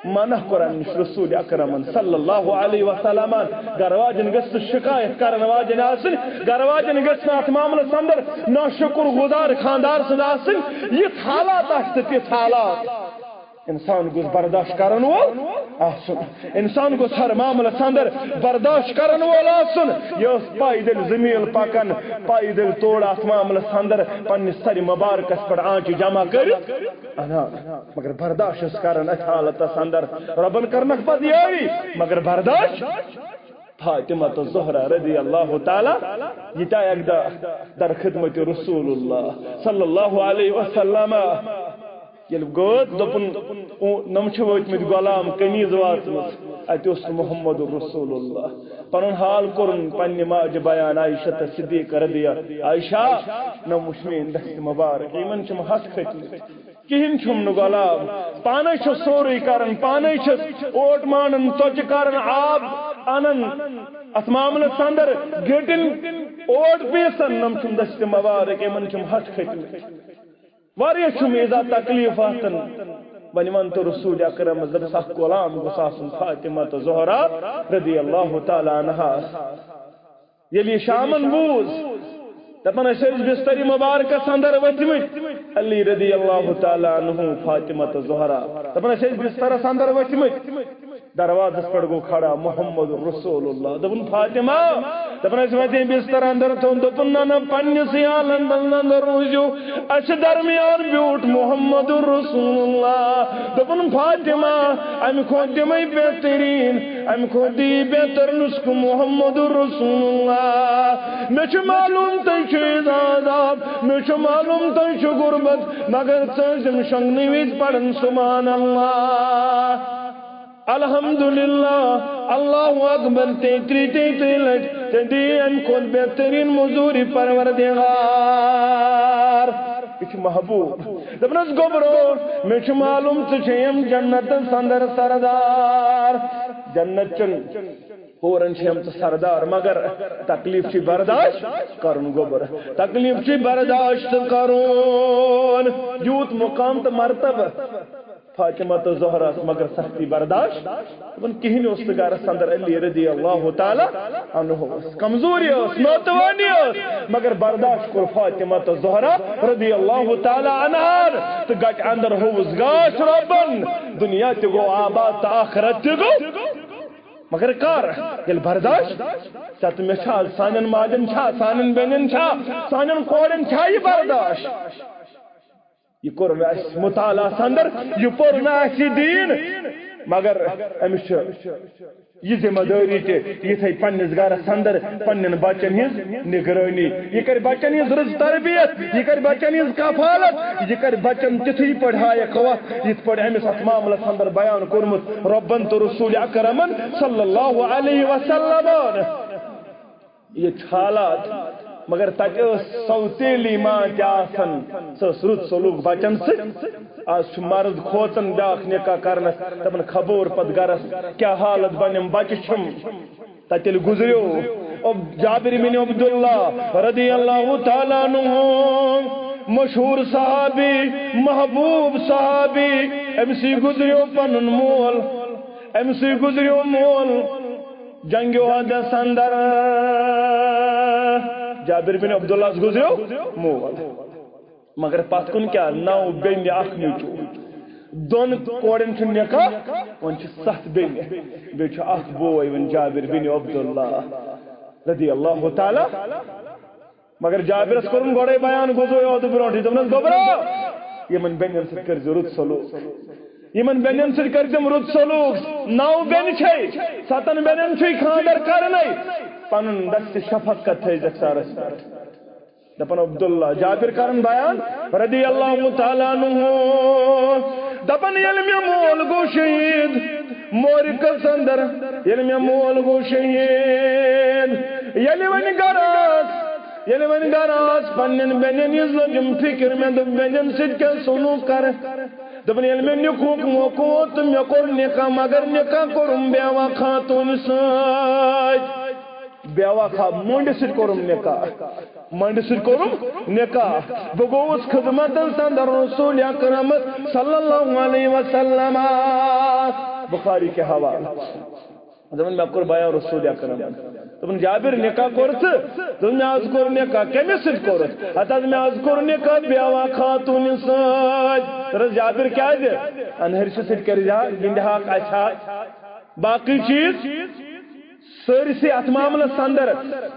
منع قرآن نِش رسول اکرمن صلی اللہ علیہ وسلمن۔" گرٕ واجن گٔژھ نہٕ شِکایت کرن واجن آسٕنۍ، گرٕ واجن گٔژھ نہٕ اَتھ معاملَس اندر ناشُکر گُزار خاندار سٕنٛز آسٕنۍ۔ یِتھ حالات آسہِ تہٕ تِتھ حالات۔ انسان گوٚژھ برداشت کرن وول آسُن۔ انسان گوٚژھ ہر معاملس اندر برداشت کرن وول آسُن۔ یہِ اوس پیدل زٔمیٖل پکان، پیدل تور اتھ معاملس اندر پننِس سرِ مبارکس پٮ۪ٹھ آنچہِ جمع کٔرِتھ انان۔ مگر برداشت اوس کران اتھ حالتس اندر۔ رۄبن کٔرنکھ پتہٕ یٲری، مگر برداشت۔ فاطمہ تہٕ زہرا رضی اللہ تعالیٰ، یہِ تہِ آیہِ اکہِ دۄہ در خدمت رسول اللہ صلی اللہ علیہ وسلم۔ ییٚلہِ گوٚو، دوٚپُن، "او، نۄم چھِ وٲتمٕتۍ غلام، کنیز وٲژمٕژ۔" اَتہِ اوس محمد رسول اللہ۔ پنُن حال کوٚرُن پننہِ ماجہِ بیان عائشہ تہٕ صدیقہ رضیہ، "عائشہ، نۄم وٕچھ میٲنۍ دستہِ مبارک، یِمن چھِم ہتھ کھٔتۍ مٕتۍ۔ کِہیٖنۍ چھُم نہٕ غلام، پانے چھُ سورُے کران، پانے چھُس اوٹ مانان، ژۄچہِ کران، آب انان، اتھ معاملس اندر گیٹن اوٹ پیسان، نۄم چھُم دستہِ مبارک، یِمن چھِم ہتھ کھٔتۍ مٕتۍ۔" واریاہ چھُم ایزا تکلیف واتان۔ وۄنۍ وَن تہٕ رسول اکرمس، دَپس، اکھ غلام گوٚژھ آسُن فاطمہ تہٕ زہرا رضی اللہ تعالیٰ عنہا۔ ییٚلہِ یہِ شامن بوٗز، دَپان، أسۍ ٲسۍ بسترِ مبارکس اندر ؤتھمٕتۍ، علی رضی اللہ تعالیٰ عنہ، فاطمہ تہٕ زہرا۔ دَپان، أسۍ ٲسۍ بسترس اندر ؤتھمٕتۍ۔ دروازس پٮ۪ٹھ گوٚو کھڑا محمد رسول اللہ۔ دوٚپُن، فاطمہ، دَپان، اَسہِ وَتے بستر اندر تھوٚو۔ دوٚپُن، نہ، نہ، پننِسٕے عالمس اندر روٗزِو۔ اَسہِ درمیان بیوٗٹھ محمد رسول اللہ۔ دوٚپُن، فاطمہ، اَمہِ کھۄتہٕ دِمَے بہتریٖن، اَمہِ کھۄتہٕ دِیہِ بہتر نسخہٕ محمد رسول اللہ۔ مےٚ چھُ معلوم تُہۍ چھِو عذاب، مےٚ چھُ معلوم تُہۍ چھِو غربت، مگر ژٕ ٲسۍ یِم شۄنٛگنہٕ وِزِ پران سبحان اللہ۔ الحمدللہ، اللہ اکبر، تیتری تیتری لٹہِ، ژےٚ دِیہِ اَمہِ کھۄتہٕ بہتریٖن مٔزوٗرِ پروردگار۔ یہِ چھُ محبوب۔ دَپنَس، گوٚبرو، مےٚ چھُ معلوم ژٕ چھےٚ یِم جنتس اندر سردار۔ جنت چٮ۪ن حورن چھِ یِم ژٕ سردار، مگر تکلیف چھُے برداشت کرُن، گوٚبر۔ تکلیف چھُے برداشت کرُن۔ یوٗت مقام تہٕ مرتبہ فاطمہ تہٕ زہرا، مگر سختی برداشت۔ دَپان، کِہیٖنۍ اوس نہٕ گرس اندر، علی رضی اللہ تعالیٰ عنہ اوس۔ کمزوری ٲس، ناتوانی ٲس، مگر برداشت کوٚر فاطمہ تہٕ زہرا رضی اللہ تعالیٰ عنہا۔ تہٕ گٹہِ اندر ہووُس گاش رۄبن۔ دُنیا تہِ گوٚو آباد تہٕ آخرت تہِ گوٚو۔ مگر کر؟ ییٚلہِ برداشت ژےٚ تہٕ مےٚ چھا، سانٮ۪ن ماجن چھا، سانٮ۪ن بیٚنٮ۪ن چھا، سانٮ۪ن کورٮ۪ن چھا یہِ برداشت؟ یہِ کوٚر نہٕ اَسہِ مطالعس اندر، یہِ پوٚر نہٕ اَسہِ دیٖن۔ مگر أمِس چھِ یہِ ذمہ دٲری تہِ، یہِ تھایہِ پننِس گرس اندر پننٮ۪ن بچن ہٕنٛز نگرٲنی، یہِ کرِ بچن ہٕنٛز رٕژ تربیت، یہِ کرِ بچن ہٕنٛز کفالت، یہِ کرِ بچن تِتھُے پٲٹھۍ ہایکھ وتھ، یِتھ پٲٹھۍ أمِس اتھ معاملس اندر بیان کوٚرمُت رۄبن تہٕ رسول اکرمن صلی اللہ علیہ وسلمن۔ یہِ چھِ حالات، مگر تَتہِ ٲس سوتیلی ماں تہِ آسان، سۄ ٲس رُت سلوٗک بَچَن سۭتۍ۔ آز چھُ مرد کھوژان بیٛاکھ نکاح کرنَس، دَپان خبر پَتہٕ گرَس کیٛاہ حالت بَنٮ۪م، بَچہٕ چھِم۔ تَتہِ ییٚلہِ گُزریو عب-، جابر بن عبداللہ رضی اللہ تعالیٰ عنہ، مشہوٗر صحابی، محبوٗب صحابی، أمۍ سٕے گُزریو پَنُن مول، أمۍ سٕے گُزریو مول۔ جنگِ احدس اندر جابر بن عبداللہ گُزریو مول۔ مگر پتھ کُن کیٛاہ؟ نو بیٚنہِ، اکھ نیٚچو۔ دۄن کورٮ۪ن چھُ نکاح، وۄنۍ چھِ ستھ بیٚنہِ، بیٚیہِ چھُ اکھ بوے وۄنۍ جابر بن عبداللہ رضی اللہ تعالیٰ۔ مگر جابرس کوٚرُن گۄڈے بیان، گوٚو یوت برونٹھٕے، دوٚپنس، گوٚبرا، یِمن بیٚنٮ۪ن سۭتۍ کٔرۍ زِ رُت سلوک۔ یِمن بیٚنٮ۪ن سۭتۍ کٔرۍ تِم رُت سلوک۔ نو بیٚنہِ چھے، ستن بیٚنٮ۪ن چھُے خانٛدر کرنے۔ پنُن دست شفقت تھٲیزٮ۪کھ سارس پٮ۪ٹھ۔ دپان عبداللہ، جابر کرن بیان رضی اللہ تعالیٰ عنہ، دپان، ییٚلہِ مےٚ مول گوٚو شہید، مورِ قصس اندر، ییٚلہِ مےٚ مول گوٚو شہید، ییٚلہِ وۄنۍ گرٕ آس، ییٚلہِ وۄنۍ گرٕ آس، پننٮ۪ن بیٚنٮ۪ن ہٕنٛز لٔجم فکر، مےٚ دوٚپ، بیٚنٮ۪ن سۭتۍ کیٛاہ سلوک کرٕ؟ دوٚپُن، ییٚلہِ مےٚ نِکہُک موقعہٕ ووت تہٕ مےٚ کوٚر نکاح، مگر نکاح کوٚرُم بیوہ خاتوٗنہِ سۭتۍ۔ بیوہ خا-، مۄنڈِ سۭتۍ کوٚرُم نکاح۔ مۄنڈِ سۭتۍ کوٚرُم نکاح۔ بہٕ گوٚوُس خدمتس اندر رسول اکرم صلی اللہ علیہ وسلم۔ بخاری کے حوالے۔ دپان، مےٚ کوٚر بیان رسول اکرم۔ دوٚپُن، جابر، نکاح کوٚر ژٕ؟ دوٚپُن، مےٚ حظ کوٚر نکاح۔ کٔمِس سۭتۍ کوٚرُتھ؟ ہتہٕ حظ، مےٚ حظ کوٚر نکاح بیوہ خاتوٗنہِ سۭتۍ۔ دوٚپنس، جابر، کیازِ؟ انہرشہِ سۭتۍ کٔرۍ زِ ہا، گِنٛدِ ہاکھ، اسہِ ہا باقٕے چیٖز۔ سٲرسٕے اتھ معاملس اندر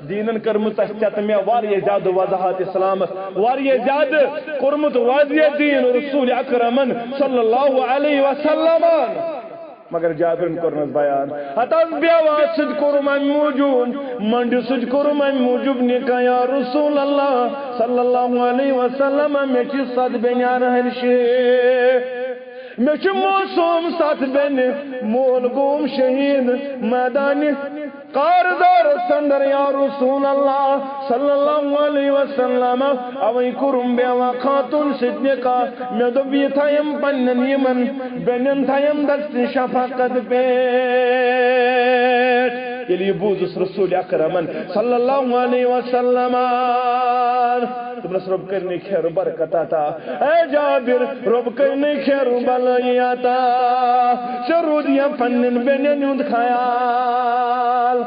دیٖنن کٔرمٕژ اسہِ ژےٚ تہٕ مےٚ واریاہ زیادٕ وضاحت اسلامس، واریاہ زیادٕ کوٚرمُت واضح دیٖن رسول اکرمن صلی اللہ علیہ وسلمن۔ مگر جابرن کوٚرنس بیان، ہتہٕ حظ بیوہ سۭتۍ کوٚرُم امہِ موٗجوٗب، مۄنڈِ سۭتۍ کوٚرُم امہِ موٗجوٗب نکاح، یا رسول اللہ صلی اللہ علیہ وسلم، مےٚ چھِ ستھ بیٚنہِ انہرشہِ۔ مےٚ چھِ معصوٗم ستھ بیٚنہِ، مول گوٚوُم شہید میدانِ کارزارس اندر، یا رسول اللہ صلی اللہ علیہ وسلم۔ اوے کوٚرُم بیوہ خاتون سۭتۍ نکاح۔ مےٚ دوٚپ، یہِ تھایم پننٮ۪ن یِمن بیٚنٮ۪ن تھایم دست شفقت پٮ۪ٹھ۔ ییٚلہِ یہِ بوٗزُس رسول اکرمن صلی اللہ علیہ وسلم، دوٚپنس، رۄب کٔرِنۍ خیر و برکت عطا۔ اے جابر، رۄب کٔرِنۍ خیر و بلٲیی عطا۔ ژےٚ روٗد یا پننٮ۪ن بیٚنٮ۪ن ہُنٛد خیال۔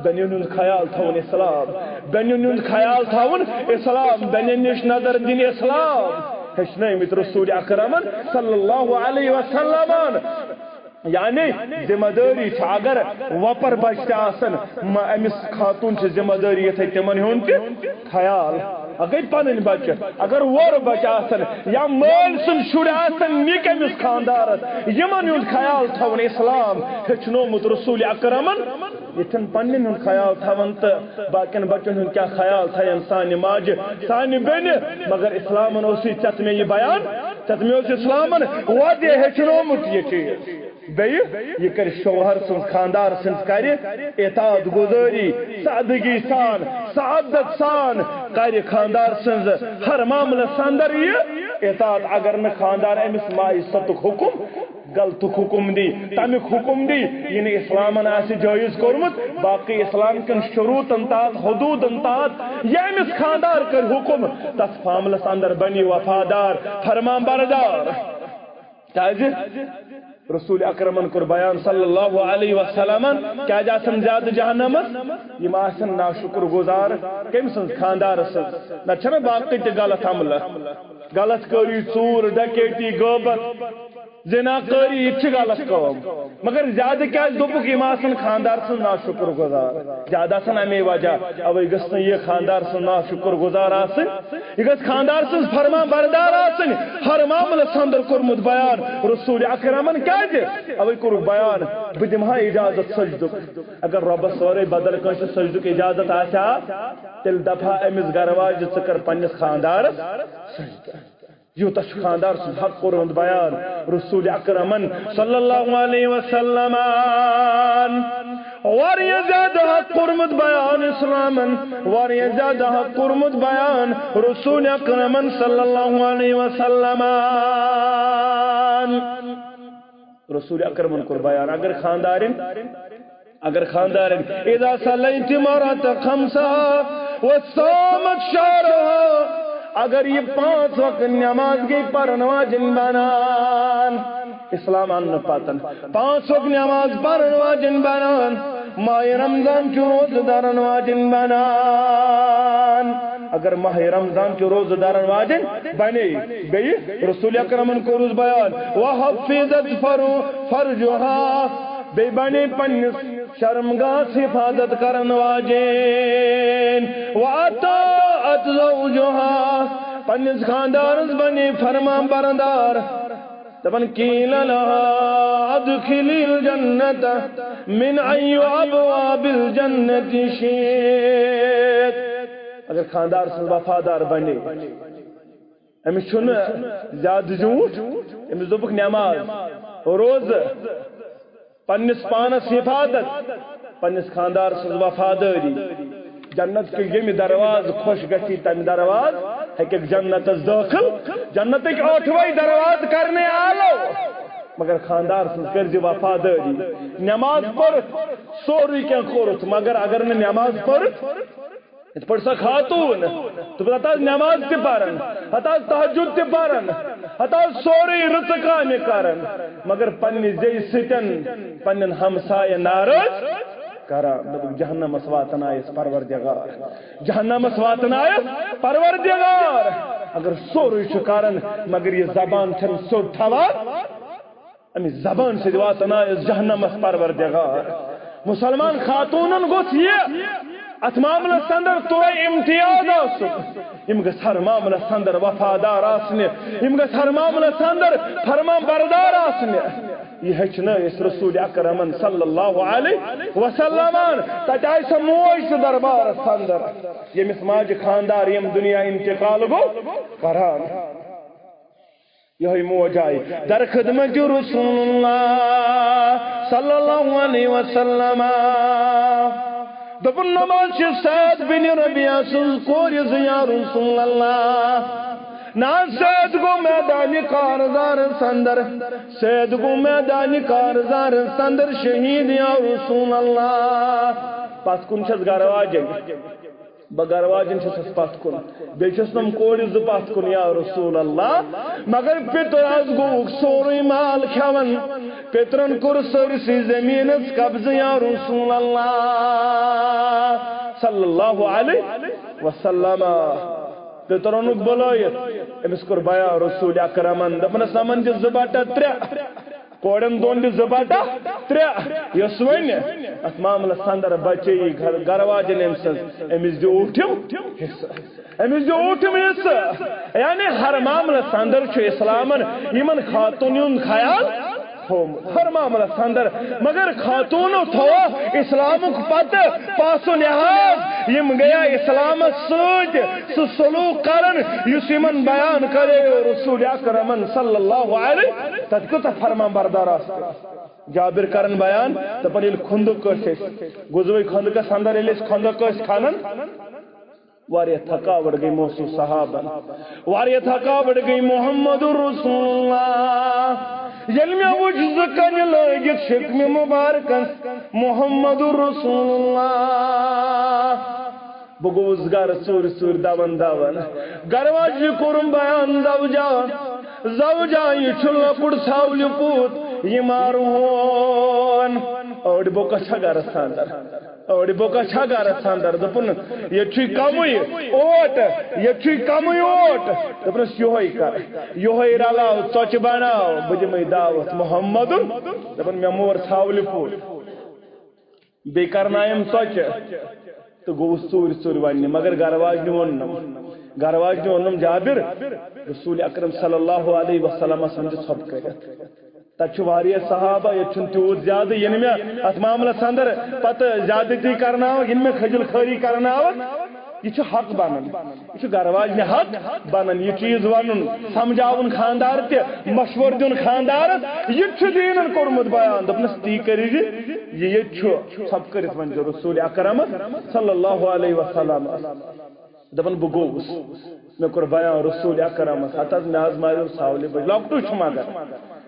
بیٚنٮ۪ن ہُنٛد خیال تھاوُن اسلام۔ بیٚنٮ۪ن ہُنٛد خیال تھاوُن اسلام۔ بیٚنٮ۪ن نِش نظر دِنۍ اسلام۔ ہیٚچھنٲومٕتۍ رسول اکرمن صلی اللہ علیہ وسلمن۔ یعنی ذمہ دٲری چھِ، اگر وۄپر بچہِ تہِ آسن، مہ-، أمِس خاتوٗن چھِ ذمہ دٲری یِتھے تِمن ہُنٛد تہِ خیال۔ اگر پنٕنۍ بچہِ، اگر وۄر بچہِ آسن یا مٲلۍ سٕنٛدۍ شُرۍ آسن نِکۍ أمِس خاندارس، یِمن ہُنٛد خیال تھاوُن۔ اسلام ہیٚچھنومُت رسول اکرمن، یِتھٮ۪ن پننٮ۪ن ہُنٛد خیال تھاوان تہٕ باقین بچن ہُنٛد کیٛاہ خیال تھاین سانہِ ماجہِ، سانہِ بیٚنہِ۔ مگر اسلامن اوس یہِ، ژےٚ تہٕ مےٚ یہِ بیان، ژےٚ تہٕ مےٚ اوس اسلامن واضح ہیٚچھنومُت یہِ چیٖز۔ بیٚیہِ یہِ کرِ شوہر سٕنٛز، خاندار سٕنٛز کرِ اطاعت گُزٲری، سادگی سان، سعادت سان کرِ خاندار سٕنٛز ہر معاملس اندر یہِ اطاعت۔ اگر نہٕ خاندار أمِس ماجہِ ستُک حکم، غلطُک حکم دی، تمیُک حکم دی، یہِ نہٕ اسلامن آسہِ جٲیز کوٚرمُت، باقٕے اسلام کٮ۪ن شروٗطن تحت، حدوٗدن تحت، یہِ أمِس خاندار کرِ حکم، تتھ معاملس اندر بنہِ وفادار، فرمان بردار۔ کیازِ؟ رسول اکرمن کوٚر بیان صلی اللہ علیہ وسلمن، کیازِ آسن زیادٕ جہنمس؟ یِم آسن ناشکر گزار۔ کٔمۍ سٕنٛز؟ خاندار سٕنٛز۔ نتہٕ چھنہ باقٕے تہِ غلط عملہٕ، غلط کٲری، ژوٗر، ڈکیتی، غٲبت، زنا کٲری، یہِ تہِ چھِ غلط کٲم۔ مگر زیادٕ کیازِ دوٚپُکھ؟ یِم آسن خاندار سٕنٛز ناشکر گزار۔ زیادٕ آسن امے وجہ۔ اوے گٔژھ نہٕ یہِ خاندار سٕنٛز ناشکر گزار آسٕنۍ۔ یہِ گژھِ خاندار سٕنٛز فرمان بردار آسٕنۍ، ہر معاملس اندر کوٚرمُت بیان رسول اکرمن۔ کیازِ؟ اوے کوٚرُکھ بیان، بہٕ دِمہٕ ہا اجازت سجدُک۔ اگر رۄبس ورٲے بدل کٲنٛسہِ سجدُک اجازت آسہِ ہا، تیٚلہِ دپہٕ ہا أمِس گرٕ واجہِ، ژٕ کر پننِس خاندارس سجدٕ۔ یوٗتاہ چھُ خاندار سُنٛد حق کوٚرمُت بیان رسول اکرمن صلی اللہ علیہ وسلم۔ واریاہ زیادٕ حق کوٚرمُت بیان اسلامن، واریاہ زیادٕ حق کوٚرمُت بیان رسول اکرمن صلی اللہ علیہ وسلم۔ رسول اکرمن کوٚر بیان، اگر خاندارن، اگر خاندارن، اذا صلیت المرأة خمسها وصامت شهرها، اگر یہِ پانٛژھ وقت نماز گٔے پرن واجن بنان، اسلام اننہٕ پتن پانٛژھ وقت نماز پرن واجن بنان، ماہ رمضان چہِ روزٕ دارن واجن بنان۔ اگر ماہ رمضان چہِ روزٕ دارن واجن بنے، بیٚیہِ رسول اکرمن کوٚرُس بیان، وحفظت فرو-، فرجها، بیٚیہِ بنے پننِس شرمگاہس حفاظت کرن واجین۔ وَأَطَاعَتْ زَوْجَهَا، پننِس خاندارس بنے فرمان بردار۔ دپان، قِيلَ لَهَا ادْخُلِي الْجَنَّةَ مِنْ أَيِّ أَبْوَابِ الْجَنَّةِ شِئْتِ۔ اگر خاندار سٕنٛز وفادار بنے، أمِس چھُنہٕ زیادٕ زیوٗٹھ، أمِس دوٚپُکھ نماز، روزٕ، پننِس پانس حفاظت، پننِس خاندار سٕنٛز وفادٲری۔ جنت کہِ ییٚمہِ دروازٕ خۄش گژھی، تمہِ دروازٕ ہیٚککھ جنتس دٲخل، جنتٕکۍ ٲٹھوَے دروازٕ کرنے آلو، مگر خاندار سٕنٛز کٔرزِ وفادٲری۔ نماز پٔرٕتھ، سورُے کینٛہہ کوٚرُتھ، مگر اگر نہٕ نماز پٔرٕتھ، یِتھ پٲٹھۍ سۄ خاتوٗن، دوٚپُن، ہتہٕ حظ نماز تہِ پران، ہتہٕ حظ تہجد تہِ پران، ہتہٕ حظ سورُے رٕژٕ کامہِ کران، مگر پننہِ زیٚیہِ سۭتۍ پننٮ۪ن ہمسایَن ناراض کران۔ دوٚپُکھ، جہنمس واتنایس پروردگار، جہنمس واتنایس پروردگار۔ اگر سورُے چھُ کران، مگر یہِ زبان چھَنہٕ سیوٚد تھاوان، اَمہِ زبان سۭتۍ واتنایس جہنمس پروردگار۔ مسلمان خاتوٗنن گوٚژھ یہِ اتھ معاملس اندر تورے امتیاز آسُن۔ یِم گژھِ ہر معاملس اندر وفادار آسنہِ، یِم گژھِ ہر معاملس اندر فرمان بردار آسنہِ۔ یہِ ہیٚچھنٲے أسۍ رسول اکرمن صلی اللہ علیہ وسلمن۔ تتہِ آیہِ سۄ موج تہِ دربارس اندر، ییٚمِس ماجہِ خاندار ییٚمہِ دُنیا انتقال گوٚو کران۔ یہے موج آیہِ در خدمت رسول اللہ صلی اللہ علیہ وسلم۔ دوٚپُن، نماز چھِ سعد بن ربیعہ سٕنٛز کورِ زٕ یا رسول اللہ۔ نا سعد گوٚو میدانِ کارزارس اندر، سعد گوٚو میدانِ کارزارس اندر شہید یا رسول اللہ۔ پتھ کُن چھس گرٕ واجٮ۪ن۔ بہٕ گرٕ واجٮ۪ن چھسس پتھ کُن، بیٚیہِ چھسنم کورِ زٕ پتھ کُن، یا رسول اللہ۔ مگر پِتُر حظ گوٚوُکھ سورُے مال کھٮ۪وان، پِترن کوٚر سٲرسٕے زٔمیٖنس قبضہٕ، یا رسول اللہ صلی اللہ علیہ وسلم۔ پِتر اوٚنُکھ بُلٲیِتھ، أمِس کوٚر بیان رسول اکرمن، دوٚپنس، یِمن دِ زٕ بٹہ ترٛےٚ۔ کورٮ۪ن دۄن دِ زٕ بٹہ ترٛےٚ۔ یۄس وۄنۍ اتھ معاملس اندر بچے یہِ گھر-، گھر واجٮ۪ن أمۍ سٕنٛز، أمِس دِ اوٗٹھِم حصہٕ۔ أمِس دِ اوٗٹھِم حصہٕ۔ یعنی ہر معاملس اندر چھُ اسلامن یِمن خاتوٗنن ہُنٛد خیال تھوٚومُت۔ ہر معاملس اندر۔ مگر خاتوٗنو تھوو اسلامُک پتہٕ پاسہٕ لحاظ۔ یِم گٔیے اسلامس سۭتۍ سُہ سلوک کرن، یُس یِمن بیان کرے رسول اکرمن صلی اللہ علیہ۔ تتہِ کۭژاہ فرمان بردار آسہٕ۔ جابر کرن بیان، دپان، ییٚلہِ خندق ٲسۍ أسۍ، غزوہ خندقس اندر ییٚلہِ أسۍ خندق ٲسۍ کھنان، واریاہ تھکاوٹ گٔے محسوس صحابن، واریاہ تھکاوٹ گٔے محمد رسول اللہ۔ ییٚلہِ مےٚ وُچھ زٕ کنہِ لٲگِتھ شکمہِ مبارکس محمد رسول اللہ، بہٕ گوٚوُس گرٕ ژوٗرِ ژوٗرِ دون دون۔ گرٕ واجنہِ کوٚرُم بیان، زوجا، زوجا، یہِ چھُ لۄکُٹ ژھاولہِ پوٗت، یہِ مارٕ ہون۔ أڑۍ بوکس چھا گرس اندر، أڑۍ بوکس چھا گرس اندر۔ دوٚپُن، ییٚتہِ چھُے کمٕے اوٹ، ییٚتہِ چھُے کمٕے اوٹ۔ دوٚپنس، یِہوے کر، یِہوے رلاو، ژۄچہِ بناو، بہٕ دِمے دعوت محمدُن۔ دوٚپُن، مےٚ مور ژھاولہِ پوٗت۔ بیٚیہِ کرنایم ژۄچہِ تہٕ گوٚوُس ژوٗرِ ژوٗرِ وننہِ، مگر گرٕ واجنہِ ووٚننم، گرٕ واجنہِ ووٚننم، جابر، رسول اکرم صلی اللہ علیہ وسلمس سمجھِ ژھۄپہٕ کٔرِتھ۔ تتہِ چھِ واریاہ صحابہ، ییٚتہِ چھُنہٕ تیوٗت زیادٕ، یِنہٕ مےٚ اتھ معاملس اندر پتہٕ زیادتی کرناوکھ، یِنہٕ مےٚ خجل خٲری کرناوکھ۔ یہِ چھُ حق بنان، یہِ چھُ گرٕ واجنہِ حق بنان یہِ چیٖز ونُن، سمجھاوُن خاندار تہِ، مشورٕ دیُن خاندارس۔ یہِ تہِ چھُ دیٖنن کوٚرمُت بیان، دوٚپنس، تی کٔرِو یہِ، یہِ ییٚتہِ چھُ، ژھۄپہٕ کٔرِتھ ؤنۍزیو رسول اکرمس صلی اللہ علیہ وسلم۔ دپان، بہٕ گوٚوُس، مےٚ کوٚر بیان رسول اکرمس، ہتہٕ حظ مےٚ حظ ماریو ژھاولہِ بچہِ، لۄکٹُے چھُ مگر،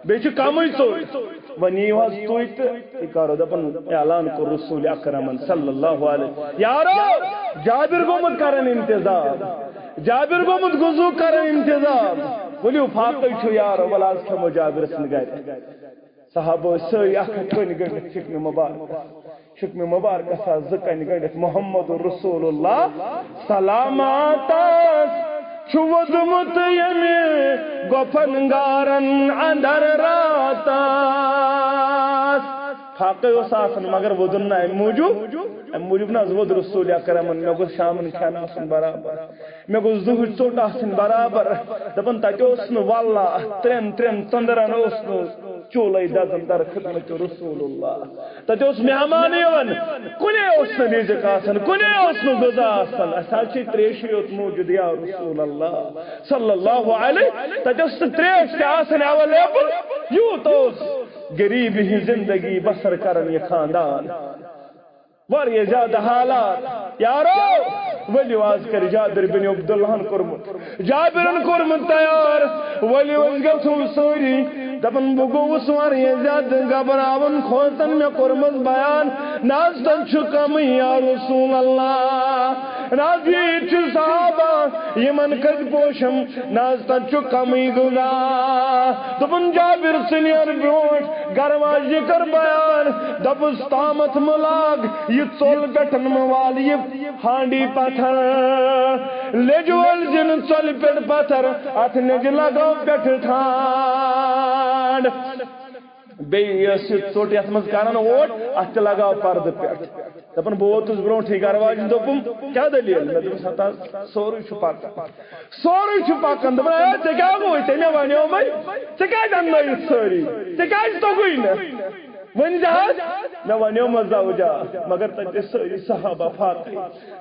بیٚیہِ چھُ کمٕے ژوٚٹ۔ وۄنۍ یِیِو حظ تُہۍ تہٕ یہِ کرو، دپان، اعلان کوٚر رسول اکرمن صلی اللہ علیہ۔ یارو، جابر گوٚمُت کرن انتظام، جابر گوٚمُت غزو کرن انتظام۔ ؤلِو فاقے چھُ یارو، وَلہٕ آز کھٮ۪مو جابر سٕنٛدِ گرِ۔ صحابہٕ ٲسۍ سٲری اکھ اکھ کٔنۍ گٔنٛڈِتھ شِکنہِ مبارک، شِکنہِ مبارکس آسہٕ زٕ کَنہِ گٔنٛڈِتھ، محمد رسول اللہ سلامتس چھُ ووٚدمُت ییٚمہِ گۄپھن گارن اندر راتس۔ فاقے اوس آسان، مگر وۄدُن نہٕ اَمہِ موٗجوٗب، اَمہِ موٗجوٗب نہٕ حظ وۄد رسول اکرمن۔ مےٚ گوٚژھ شامن کھٮ۪ن آسُن برابر، مےٚ گوٚژھ ظہٕرۍ ژوٚٹ آسٕنۍ برابر۔ دَپان تَتہِ اوس نہٕ واللہ ترٛٮ۪ن، ترٛٮ۪ن ژٔنٛدرن اوس نہٕ چوٗلَے دَزان در خدمت رسول اللہ۔ تَتہِ اوس مہمان یِوان، کُنے اوس نہٕ رِزق آسان، کُنے اوس نہٕ غذا آسان۔ اَسہِ حظ چھِ ترٛیشی یوت موٗجوٗد یا رسول اللہ صلی اللہ علیہ۔ تَتہِ ٲس نہٕ ترٛیش تہِ آسان ایویلیبل، یوٗت اوس غریٖبی ہٕنٛز زندگی بسر کران یہِ خاندان۔ واریاہ زیادٕ حالات۔ یارو، ؤلِو آز کَرِ جابر بن عبداللہن کوٚرمُت، جابرن کوٚرمُت تیار۔ ؤلِو أسۍ گژھو سٲری۔ دَپان بہٕ گوٚوُس واریاہ زیادٕ گھبراوان، کھوژان، مےٚ کوٚرمُت بیان، نہ حظ تَتہِ چھُ کَمٕے یا رسول اللہ۔ نہ حظ ییٖتۍ چھِ صحابہ، یِمن کَتہِ پوشم، نہ حظ تَتہِ چھُ کَمٕے غذا۔ دوٚپُن جابر ژٕ نیر برونٛٹھ، گرٕ واجنہِ کر بیان، دَپُس تامَتھ مہٕ لاگ یہِ ژوٚل پٮ۪ٹھن مہٕ وال یہِ ہانڈی پتھر۔ لیٚجہِ وٲلۍ زِ نہٕ ژۄلہِ پٮ۪ٹھ پتھر، اتھ لیٚجہِ لگاو پٮ۪ٹھٕ ٹھانڈ۔ بیٚیہِ یۄس یہِ ژوٚٹ یتھ منٛز کران اوٹ، اتھ تہِ لگاو پردٕ پٮ۪ٹھ۔ دپان بہٕ ووتُس برونٛٹھٕے گرٕ واجنہِ، دوٚپُم کیٛاہ دٔلیٖل؟ مےٚ دوٚپُس ہتا سورُے چھُ پکان، سورُے چھُ پکان۔ دوٚپُن ہے ژےٚ کیٛاہ گوٚوُے؟ ژےٚ مےٚ ونیومے، ژےٚ کیٛازِ اننٲیِتھ سٲری؟ ژےٚ کیٛازِ توٚگُے نہٕ؟ ؤنۍ زِ حظ، مےٚ ونیو مہ زوجا، مگر تتہِ ٲسۍ سٲری صحابہ فاقے۔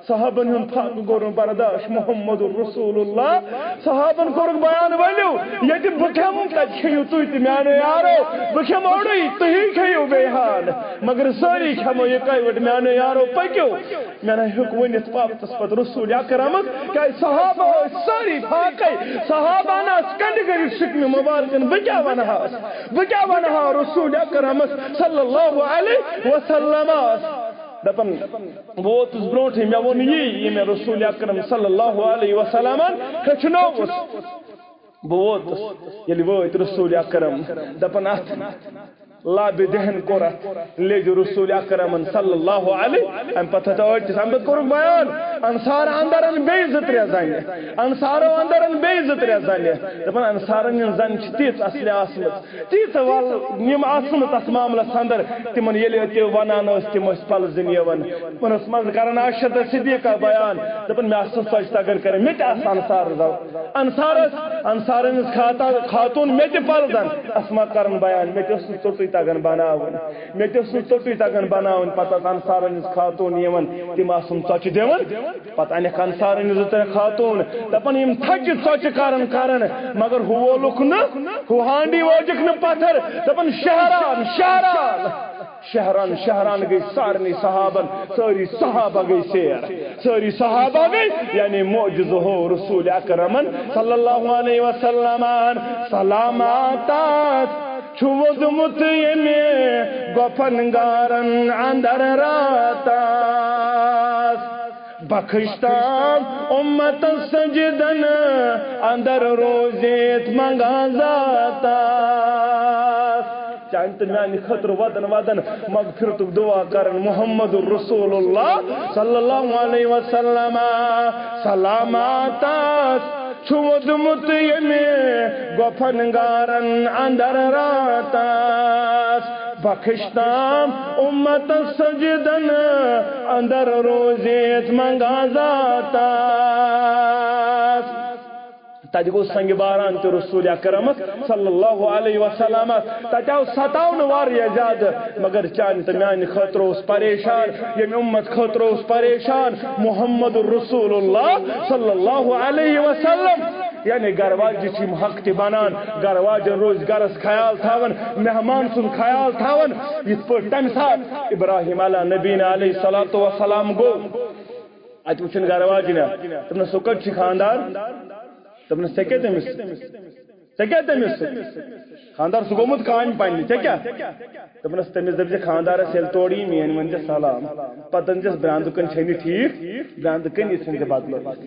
صحابن ہُنٛد فاقہٕ کوٚر نہٕ برداش محمد رسول اللہ۔ صحابن کوٚرُکھ بیان، ؤلِو ییٚتہِ بہٕ کھٮ۪مہٕ، تتہِ کھیٚیِو تُہۍ تہِ میانیو یارو، بہٕ کھٮ۪مہٕ اوٚڑُے، تُہی کھیٚیِو بیٚیہِ ہان، مگر سٲری کھٮ۪مو یِکوَٹہٕ میانیو یارو، پٔکِو۔ مےٚ نہ ہیوٚک ؤنِتھ وقتس پتہٕ رسول اکرمس، کیازِ صحابہ ٲسۍ سٲری فاقے، صحابہ نہ ٲس کنڈِ کٔرِتھ شِکنہِ مبارکن، بہٕ کیٛاہ ونہٕ ہاس؟ بہٕ کیٛاہ ونہٕ ہا رسول اکرمس صلی اللہ علیہ وسلمس؟ دپان بہٕ ووتُس برونٛٹھٕے، مےٚ ووٚن یی، یہِ مےٚ رسول اکرم صلی اللہ علیہ وسلمن ہیٚچھنووُس۔ بہٕ ووتُس، ییٚلہِ وٲتۍ رسول اکرم، دپان اتھ لابہِ دہن کوٚر اتھ لیٚجہِ رسول اکرمن صلی اللہ علیہ۔ امہِ پتہٕ ہسا ٲٹِس، امہِ پتہٕ کوٚرُکھ بیان، انصار اندر ان بیٚیہِ زٕ ترٛےٚ زنہِ، انصارو اندر ان بیٚیہِ زٕ ترٛےٚ زنہِ۔ دپان انصارن ہٕنٛز زنہِ چھِ تیٖژ اصلہِ آسمٕژ، تیٖژ ول یِم آسہٕ نہٕ تتھ معاملس اندر، تِمن ییٚلہِ تہِ ونان ٲسۍ، تِم ٲسۍ پلزٕنۍ یِوان۔ تِمن ٲس منٛزٕ کران عائشہ تہٕ صدیقہ بیان، دپان مےٚ آسہٕ نہٕ ژۄچہِ تگان کرٕنۍ، مےٚ تہِ آسہٕ انصار زو-، انصار ٲسۍ، انصارن ہٕنٛز خاتا-، خاتوٗن مےٚ تہِ پلزن، اسما کران بیان، مےٚ تہِ اوس نہٕ ژوٚٹُے تگان بناوُن، مےٚ تہِ اوس نہٕ ژوٚٹُے تگان بناوُن۔ پتہٕ ٲس انصارن ہٕنٛز خاتوٗن یِوان، تِم آسہٕ نہٕ ژۄچہِ دِوان۔ پتہٕ انکھ انصارن زٕ ترٛےٚ خاتوٗن، دپان یِم تھچہِ ژۄچہِ کران کران، مگر ہُہ وولُکھ نہٕ، ہُہ ہانڈی وٲجِکھ نہٕ پتھر، دپان شہران، شہران، شہران، شہران گٔے سارنٕے صحابن، سٲری صحابہ گٔے سیر، سٲری صحابہ گٔے، یعنی معجزٕ ہو رسول اکرمن صلی اللہ علیہ وسلمن۔ سلامت آس چھُ ووٚدمُت ییٚمہِ گۄپھن گارن اندر راتس۔ بخش تام امتس سجدن اندر روزِتھ منگان ذاتس۔ چانہِ تہٕ میانہِ خٲطرٕ ودن ودن مغفرتُک دعا کرن محمد رسول اللہ صلی اللہ علیہ وسلم۔ سلامت آس چھُ ووٚدمُت ییٚمہِ گۄپھن گارن اندر راتس۔ بخش تام امتس سجدن اندر روزِتھ منگان ذاتس۔ تتہِ گوٚو سنگِ باران تہِ رسول اکرمس صلی اللہ علیہ وسلمس۔ تتہِ آو ستاونہٕ واریاہ زیادٕ، مگر چانہِ تہٕ میانہِ خٲطرٕ اوس پریشان، ییٚمہِ امت خٲطرٕ اوس پریشان محمد رسول اللہ صلی اللہ علیہ وسلم۔ یعنی گرٕ واجہِ چھِ یِم حق تہِ بنان، گرٕ واجٮ۪ن روزِ گرس خیال تھاوان، مہمان سُنٛد خیال تھاوان، یِتھ پٲٹھۍ تمہِ ساتہٕ ابراہیم علیٰ نبینا علیہ الصلوۃ والسلام گوٚو۔ اتہِ وٕچھُن گرٕ واجنہِ، دوٚپنس، "سُہ کتہِ چھُ خاندار؟" دوٚپنس، "ژےٚ کیٛاہ تٔمِس؟ ژےٚ کیٛاہ تٔمِس سۭتۍ؟ خاندار سُہ گوٚمُت کامہِ پننہِ، ژےٚ کیٛاہ؟" دوٚپنس، "تٔمِس دٔپۍ زِ خاندارس ییٚلہِ تورٕ یی، میٲنۍ ؤنۍ زِ سلام۔ پتہٕ دٔپۍ زِس، براندٕ کٔنۍ چھے نہٕ ٹھیٖک، براندٕ کٔنۍ یہِ ژھٕنۍ زِ بدلٲوِتھ۔"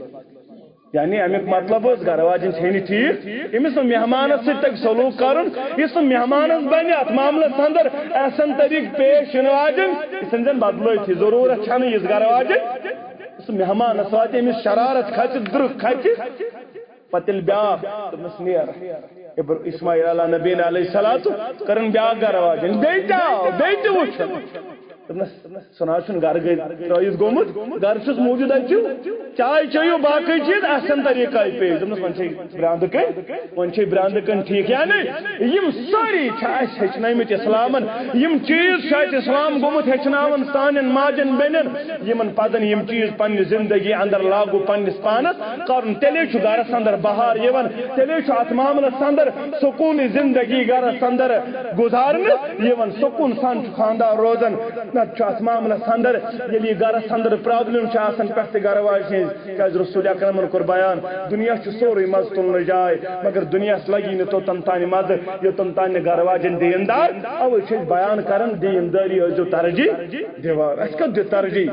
یعنی امیُک مطلب اوس گرٕ واجِنۍ چھے نہٕ ٹھیٖک، أمِس نہٕ مہمانس سۭتۍ تگہِ سلوک کرُن، یُس نہٕ مہمانس بنہِ اتھ معاملس اندر احسن طریقہٕ پیش یِنہٕ واجٮ۪ن، یہِ ژھٕنۍ زن بدلٲوتھٕے، ضروٗرت چھنہٕ یِژھ گرٕ واجٮ۪ن۔ یُس مہمانس واتہِ، أمِس شرارت کھژِ، درٕکھ کھژِ، پتہٕ ییٚلہِ بیٛاکھ دوٚپنس، "نیر، ابر-، اسماعیل علیٰ نبینا علیہ الصلوۃ، کٔرٕن بیٛاکھ گرٕ واجٮ۪ن، بیٚیہِ تہِ آو، بیٚیہِ تہِ وُچھُن۔ دوٚپنَس، سُہ نہ حظ چھُنہٕ گرٕ گٔے ترٲوِتھ گوٚمُت، گرٕ چھُس موٗجوٗد، اَتہِ چھُ چاے چیٚیِو، باقٕے چیٖز اَسہِ چھَنہٕ طریٖقہ پیش۔ دوٚپنَس، وۄنۍ چھے برٛانٛدٕ کٔنۍ، وۄنۍ چھے برٛانٛدٕ کٔنۍ، ٹھیٖک یا نہٕ؟ یِم سٲری چھِ اَسہِ ہیٚچھنٲومٕتۍ اِسلامَن، یِم چیٖز چھِ اَسہِ اِسلام گوٚمُت ہیٚچھناوان سانٮ۪ن ماجٮ۪ن بیٚنٮ۪ن، یِمَن پَزَن یِم چیٖز پنٛنہِ زِندگی اَندَر لاگوٗ پنٛنِس پانَس کَرُن، تیٚلے چھُ گَرَس اَندَر بَہار یِوان، تیٚلے چھُ اَتھ معاملَس اَندَر سکوٗنٕچ زِندگی گَرَس اَندَر گُزارنہٕ یِوان، سکوٗن سان چھُ خانٛدار روزان۔ نَتہٕ چھُ اَتھ معاملَس اَندَر، ییٚلہِ یہِ گَرَس اَندَر پرٛابلِم چھِ آسان پٮ۪ٹھ تہِ گَرٕ واجہِ ہِنٛز، کیٛازِ رسول اکرمن کوٚر بیان، دُنیا چھُ سورُے مَزٕ تُلنٕچ جاے، مگر دُنیاہَس لَگی نہٕ توٚتَن تانۍ مَزٕ، یوٚتَن تانۍ نہٕ گَرٕ واجٮ۪ن دیٖندار۔ اَوَے چھِ أسۍ بیان کَران، دیٖندٲری ٲسۍزیو ترجیح دِوان۔ اَسہِ کَتھ دیُت ترجیح؟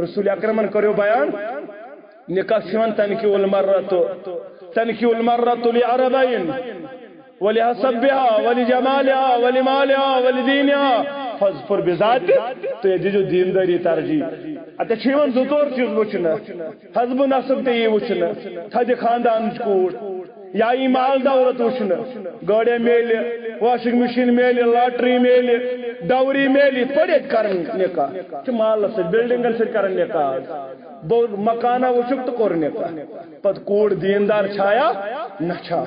رسول اکرمن کٔرِو بیان، نکاح چھُ یِوان تنکیح المرأة، تنکیح المرأة لأربعین، ولحسبها، ولجمالها، ولمالها، ولدينها، فاظفر بذات، تُہۍ دیٖزیو دیٖندٲری ترجیح۔ اَتہِ چھُ یِوان زٕ ژور چیٖز وٕچھنہٕ، حسب و نسب تہِ یی وٕچھنہٕ، تھدِ خاندانٕچ کوٗر، یا یی مال دولت وٕچھنہٕ، گٲڑیاں میلہِ، واشنگ مشین میلہِ، لاٹری میلہِ، ڈاوری میلہِ، یِتھ پٲٹھۍ ییٚتہِ کران نکاح چھِ مالس سۭتۍ، بلڈنگن سۭتۍ کران نکاح۔ بوٚڑ مکانہ وٕچھُکھ تہٕ کوٚر نکاح۔ پتہٕ کوٗر دیٖندار چھایا نہ چھا؟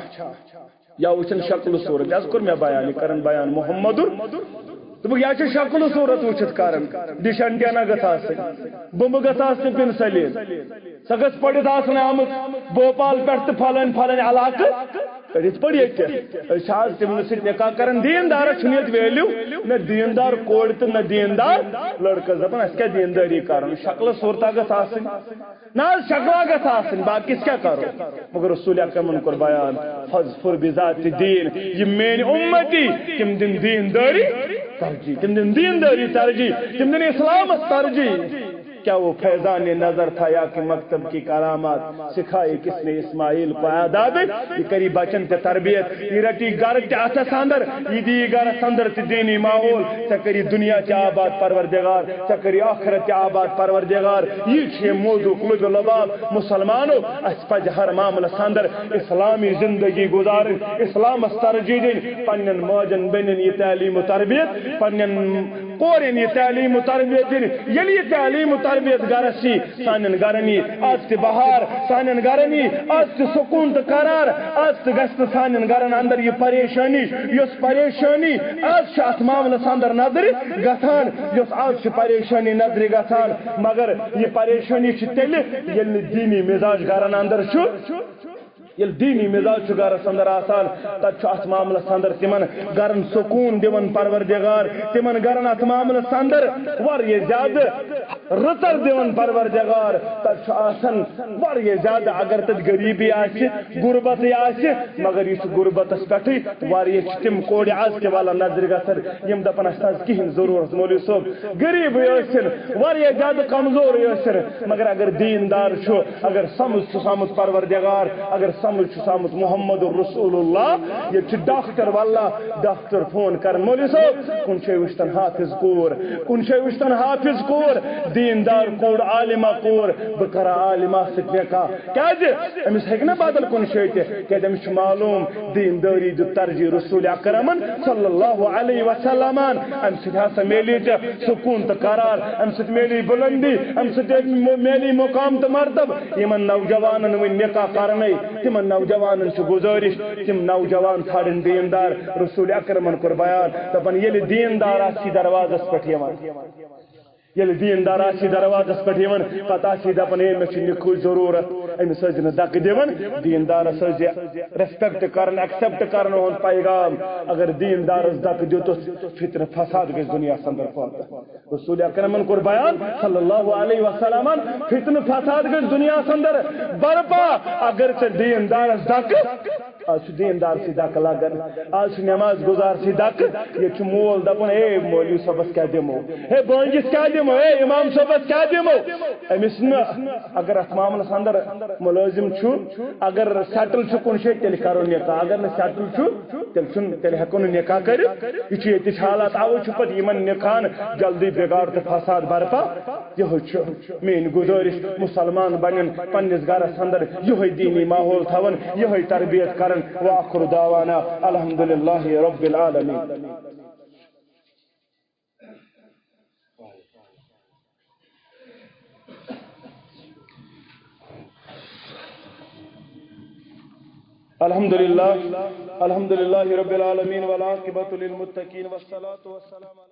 یا وٕچھن شکل صورت، یہِ حظ کوٚر مےٚ بیان، یہِ کرن بیان محمدُر۔ دوٚپُکھ، یا چھِ شکل صورت وٕچھِتھ کران، ڈش انٹینا گٔژھ آسٕنۍ، بمبہٕ گٔژھ آسنہِ پنسلین، سۄ گٔژھ پٔرِتھ آسٕنۍ آمٕژ بھوپال پٮ۪ٹھ تہٕ پھلٲنۍ پھلٲنۍ علاقہٕ۔ یِتھ پٲٹھۍ ییٚتہِ أسۍ چھِ آز تِمن سۭتۍ نکاح کران، دیٖندارس چھُنہٕ ییٚتہِ ویلیو، نہ دیٖندار کورِ تہٕ نہ دیٖندار لڑکس۔ دپان، اسہِ کیٛاہ دیٖندٲری کرُن، شکلہٕ صورتہ گٔژھ آسٕنۍ۔ نہ حظ، شکلا گژھِ آسٕنۍ، باقی أسۍ کیٛاہ کرو؟ مگر رسول اکرمن کوٚر بیان، فاظفر بذات الدین، یِم میٲنۍ اُمتی، تِم دِن دیٖندٲری ترجیح، تِم دِن دیٖندٲری ترجیح، تِم دِن اسلامس ترجیح۔ کیا وہ فیضان نظر تھا یا کہ مکتب کی کرامات؟ سکھائے کس نے اسماعیل کو آداب؟ یہ کری بچن تہ تربیت، یہ رٹی گھر تہ اتھس اندر، یہ دی گھرس اندر تہ دینی ماحول، ژےٚ کری دنیا تہ آباد پروردگار، ژےٚ کٔرِو آخرت تہِ آباد پروردگار۔ یہِ چھُ ییٚمہِ موضوعُک لُبِ لباب۔ مسلمانو، اَسہِ پَزِ ہر معاملَس اندر اسلامی زندگی گُزارٕنۍ، اسلامَس ترجیح دِنۍ، پننٮ۪ن ماجن بیٚنٮ۪ن یہِ تعلیٖم و تربیت، پننٮ۪ن کورٮ۪ن یہِ تعلیٖم و تربیت دِنۍ۔ ییٚلہِ یہِ تعلیٖم و تربیت گرس یی، سانٮ۪ن گرن یی، از تہِ بہار، سانٮ۪ن گرن یی از تہِ سکوٗن تہٕ قرار، از تہِ گژھِ نہٕ سانٮ۪ن گرن اندر یہِ پریشٲنی، یۄس پریشٲنی از چھِ اتھ معاملس اندر نظرِ گژھان، یۄس از چھِ پریشٲنی نظرِ گژھان، مگر یہِ پریشٲنی چھِ تیٚلہِ، ییٚلہِ نہٕ دیٖنی مزاج گرن اندر چھُ۔ ییٚلہِ دیٖنی مزاج چھُ گرس اندر آسان، تتہِ چھُ اتھ معاملس اندر تِمن گرن سکوٗن دِوان پروردگار، تِمن گرن اتھ معاملس اندر واریاہ زیادٕ رٕژر دِوان پروردگار۔ تتہِ چھُ آسان واریاہ زیادٕ، اگر تتہِ غریٖبی آسہِ، غربتٕے آسہِ، مگر یہِ چھُ غربتس پٮ۪ٹھٕے۔ واریاہ چھِ تِم کورِ از تہِ والان نظرِ گژھن، یِم دپان، اسہِ نہ حظ کِہیٖنۍ ضروٗرت، مولوی صٲب، غریٖبٕے ٲسِن، واریاہ زیادٕ کمزورٕے ٲسِن، مگر اگر دیٖندار چھُ، اگر سمجھ چھُس آمُت پروردگار، اگر سمجھ چھُس آمُت محمد رسول اللہ، ییٚتہِ چھِ ڈاکٹر واللہ، ڈاکٹر فون کران، مولوی صٲب، کُنہِ جایہِ وٕچھتن حافظ کوٗر، کُنہِ جایہِ وٕچھتن حافظ کوٗر، دیٖندار کوٗر، عالمہ کوٗر، بہٕ کرا عالمہ سۭتۍ نکاح۔ کیازِ؟ أمِس ہیٚکہِ نہ بدل کُنہِ جایہِ تہِ، کیازِ أمِس چھُ معلوم دیٖندٲری دیُت ترجیح رسول اکرمن صلی اللہ علیہ وسلمن۔ امہِ سۭتۍ ہسا میلی ژےٚ سکوٗن تہٕ قرار، امہِ سۭتۍ میلی بُلندی، امہِ سۭتۍ میلی مقام تہٕ مرتبہٕ۔ یِمن نوجوانن وٕنہِ نکاح کرنے، تِمن نوجوانن چھِ گُزٲرِش، تِم نوجوان ژھانڈن دیٖندار۔ رسول اکرمن کوٚر بیان، دپان، ییٚلہِ دیٖندار آسہِ دروازس پٮ۪ٹھ یِوان، ییٚلہِ دیٖندار آسہِ دروازس پٮ۪ٹھ یِوان، پتہٕ آسہِ دپان، ہے، مےٚ چھُ نِکہٕچ ضروٗرت، أمِس ٲسۍ نہٕ دکہٕ دِوان، دیٖندارس ٲسۍ respect کران، accept کران اُہُنٛد پیغام۔ اگر دیٖندارس دکہٕ دیُتُس، فتنہٕ فساد گژھِ دُنیاہس اندر پٲدٕ۔ رسول اکرمن کوٚر بیان صلی اللہ علیہ وسلمن، فتنہٕ فساد گژھِ دُنیاہس اندر برپا، اگر ژےٚ دیٖندارس دکہٕ، از چھُ دیٖندار سٕے دکہٕ لگان، از چھُ نماز گُزار سٕے دکہٕ۔ ییٚتہِ چھُ مول دپان، ہے مولوی صٲبس کیٛاہ دِمو، ہے بٲنگِس کیٛاہ دِمو، ہے امام صٲبس کیٛاہ دِمو؟ أمِس نہٕ، اگر اتھ معاملس اندر مُلٲزِم چھُ، اگر settle چھُ کُنہِ جایہِ، تیٚلہِ کرو نکاح، اگر نہٕ settle چھُ، تیٚلہِ چھُنہٕ، تیٚلہِ ہٮ۪کو نہٕ نکاح کٔرِتھ۔ یہِ چھُ ییٚتِچ حالات، اوے چھُ پتہٕ یِمن نکاحن جلدی بگاڑ تہٕ فساد برپا۔ یہے چھُ میٲنۍ گزارش، مسلمان بنن، پننس گرس اندر یہے دینی ماحول تھاون، یہے تربیت کرن۔ وآخر دعوانا الحمدللہ رب العالمین۔ الحمدللہ، الحمدللہ رب العالمین والعاقبۃ للمتقین والصلاۃ والسلام علی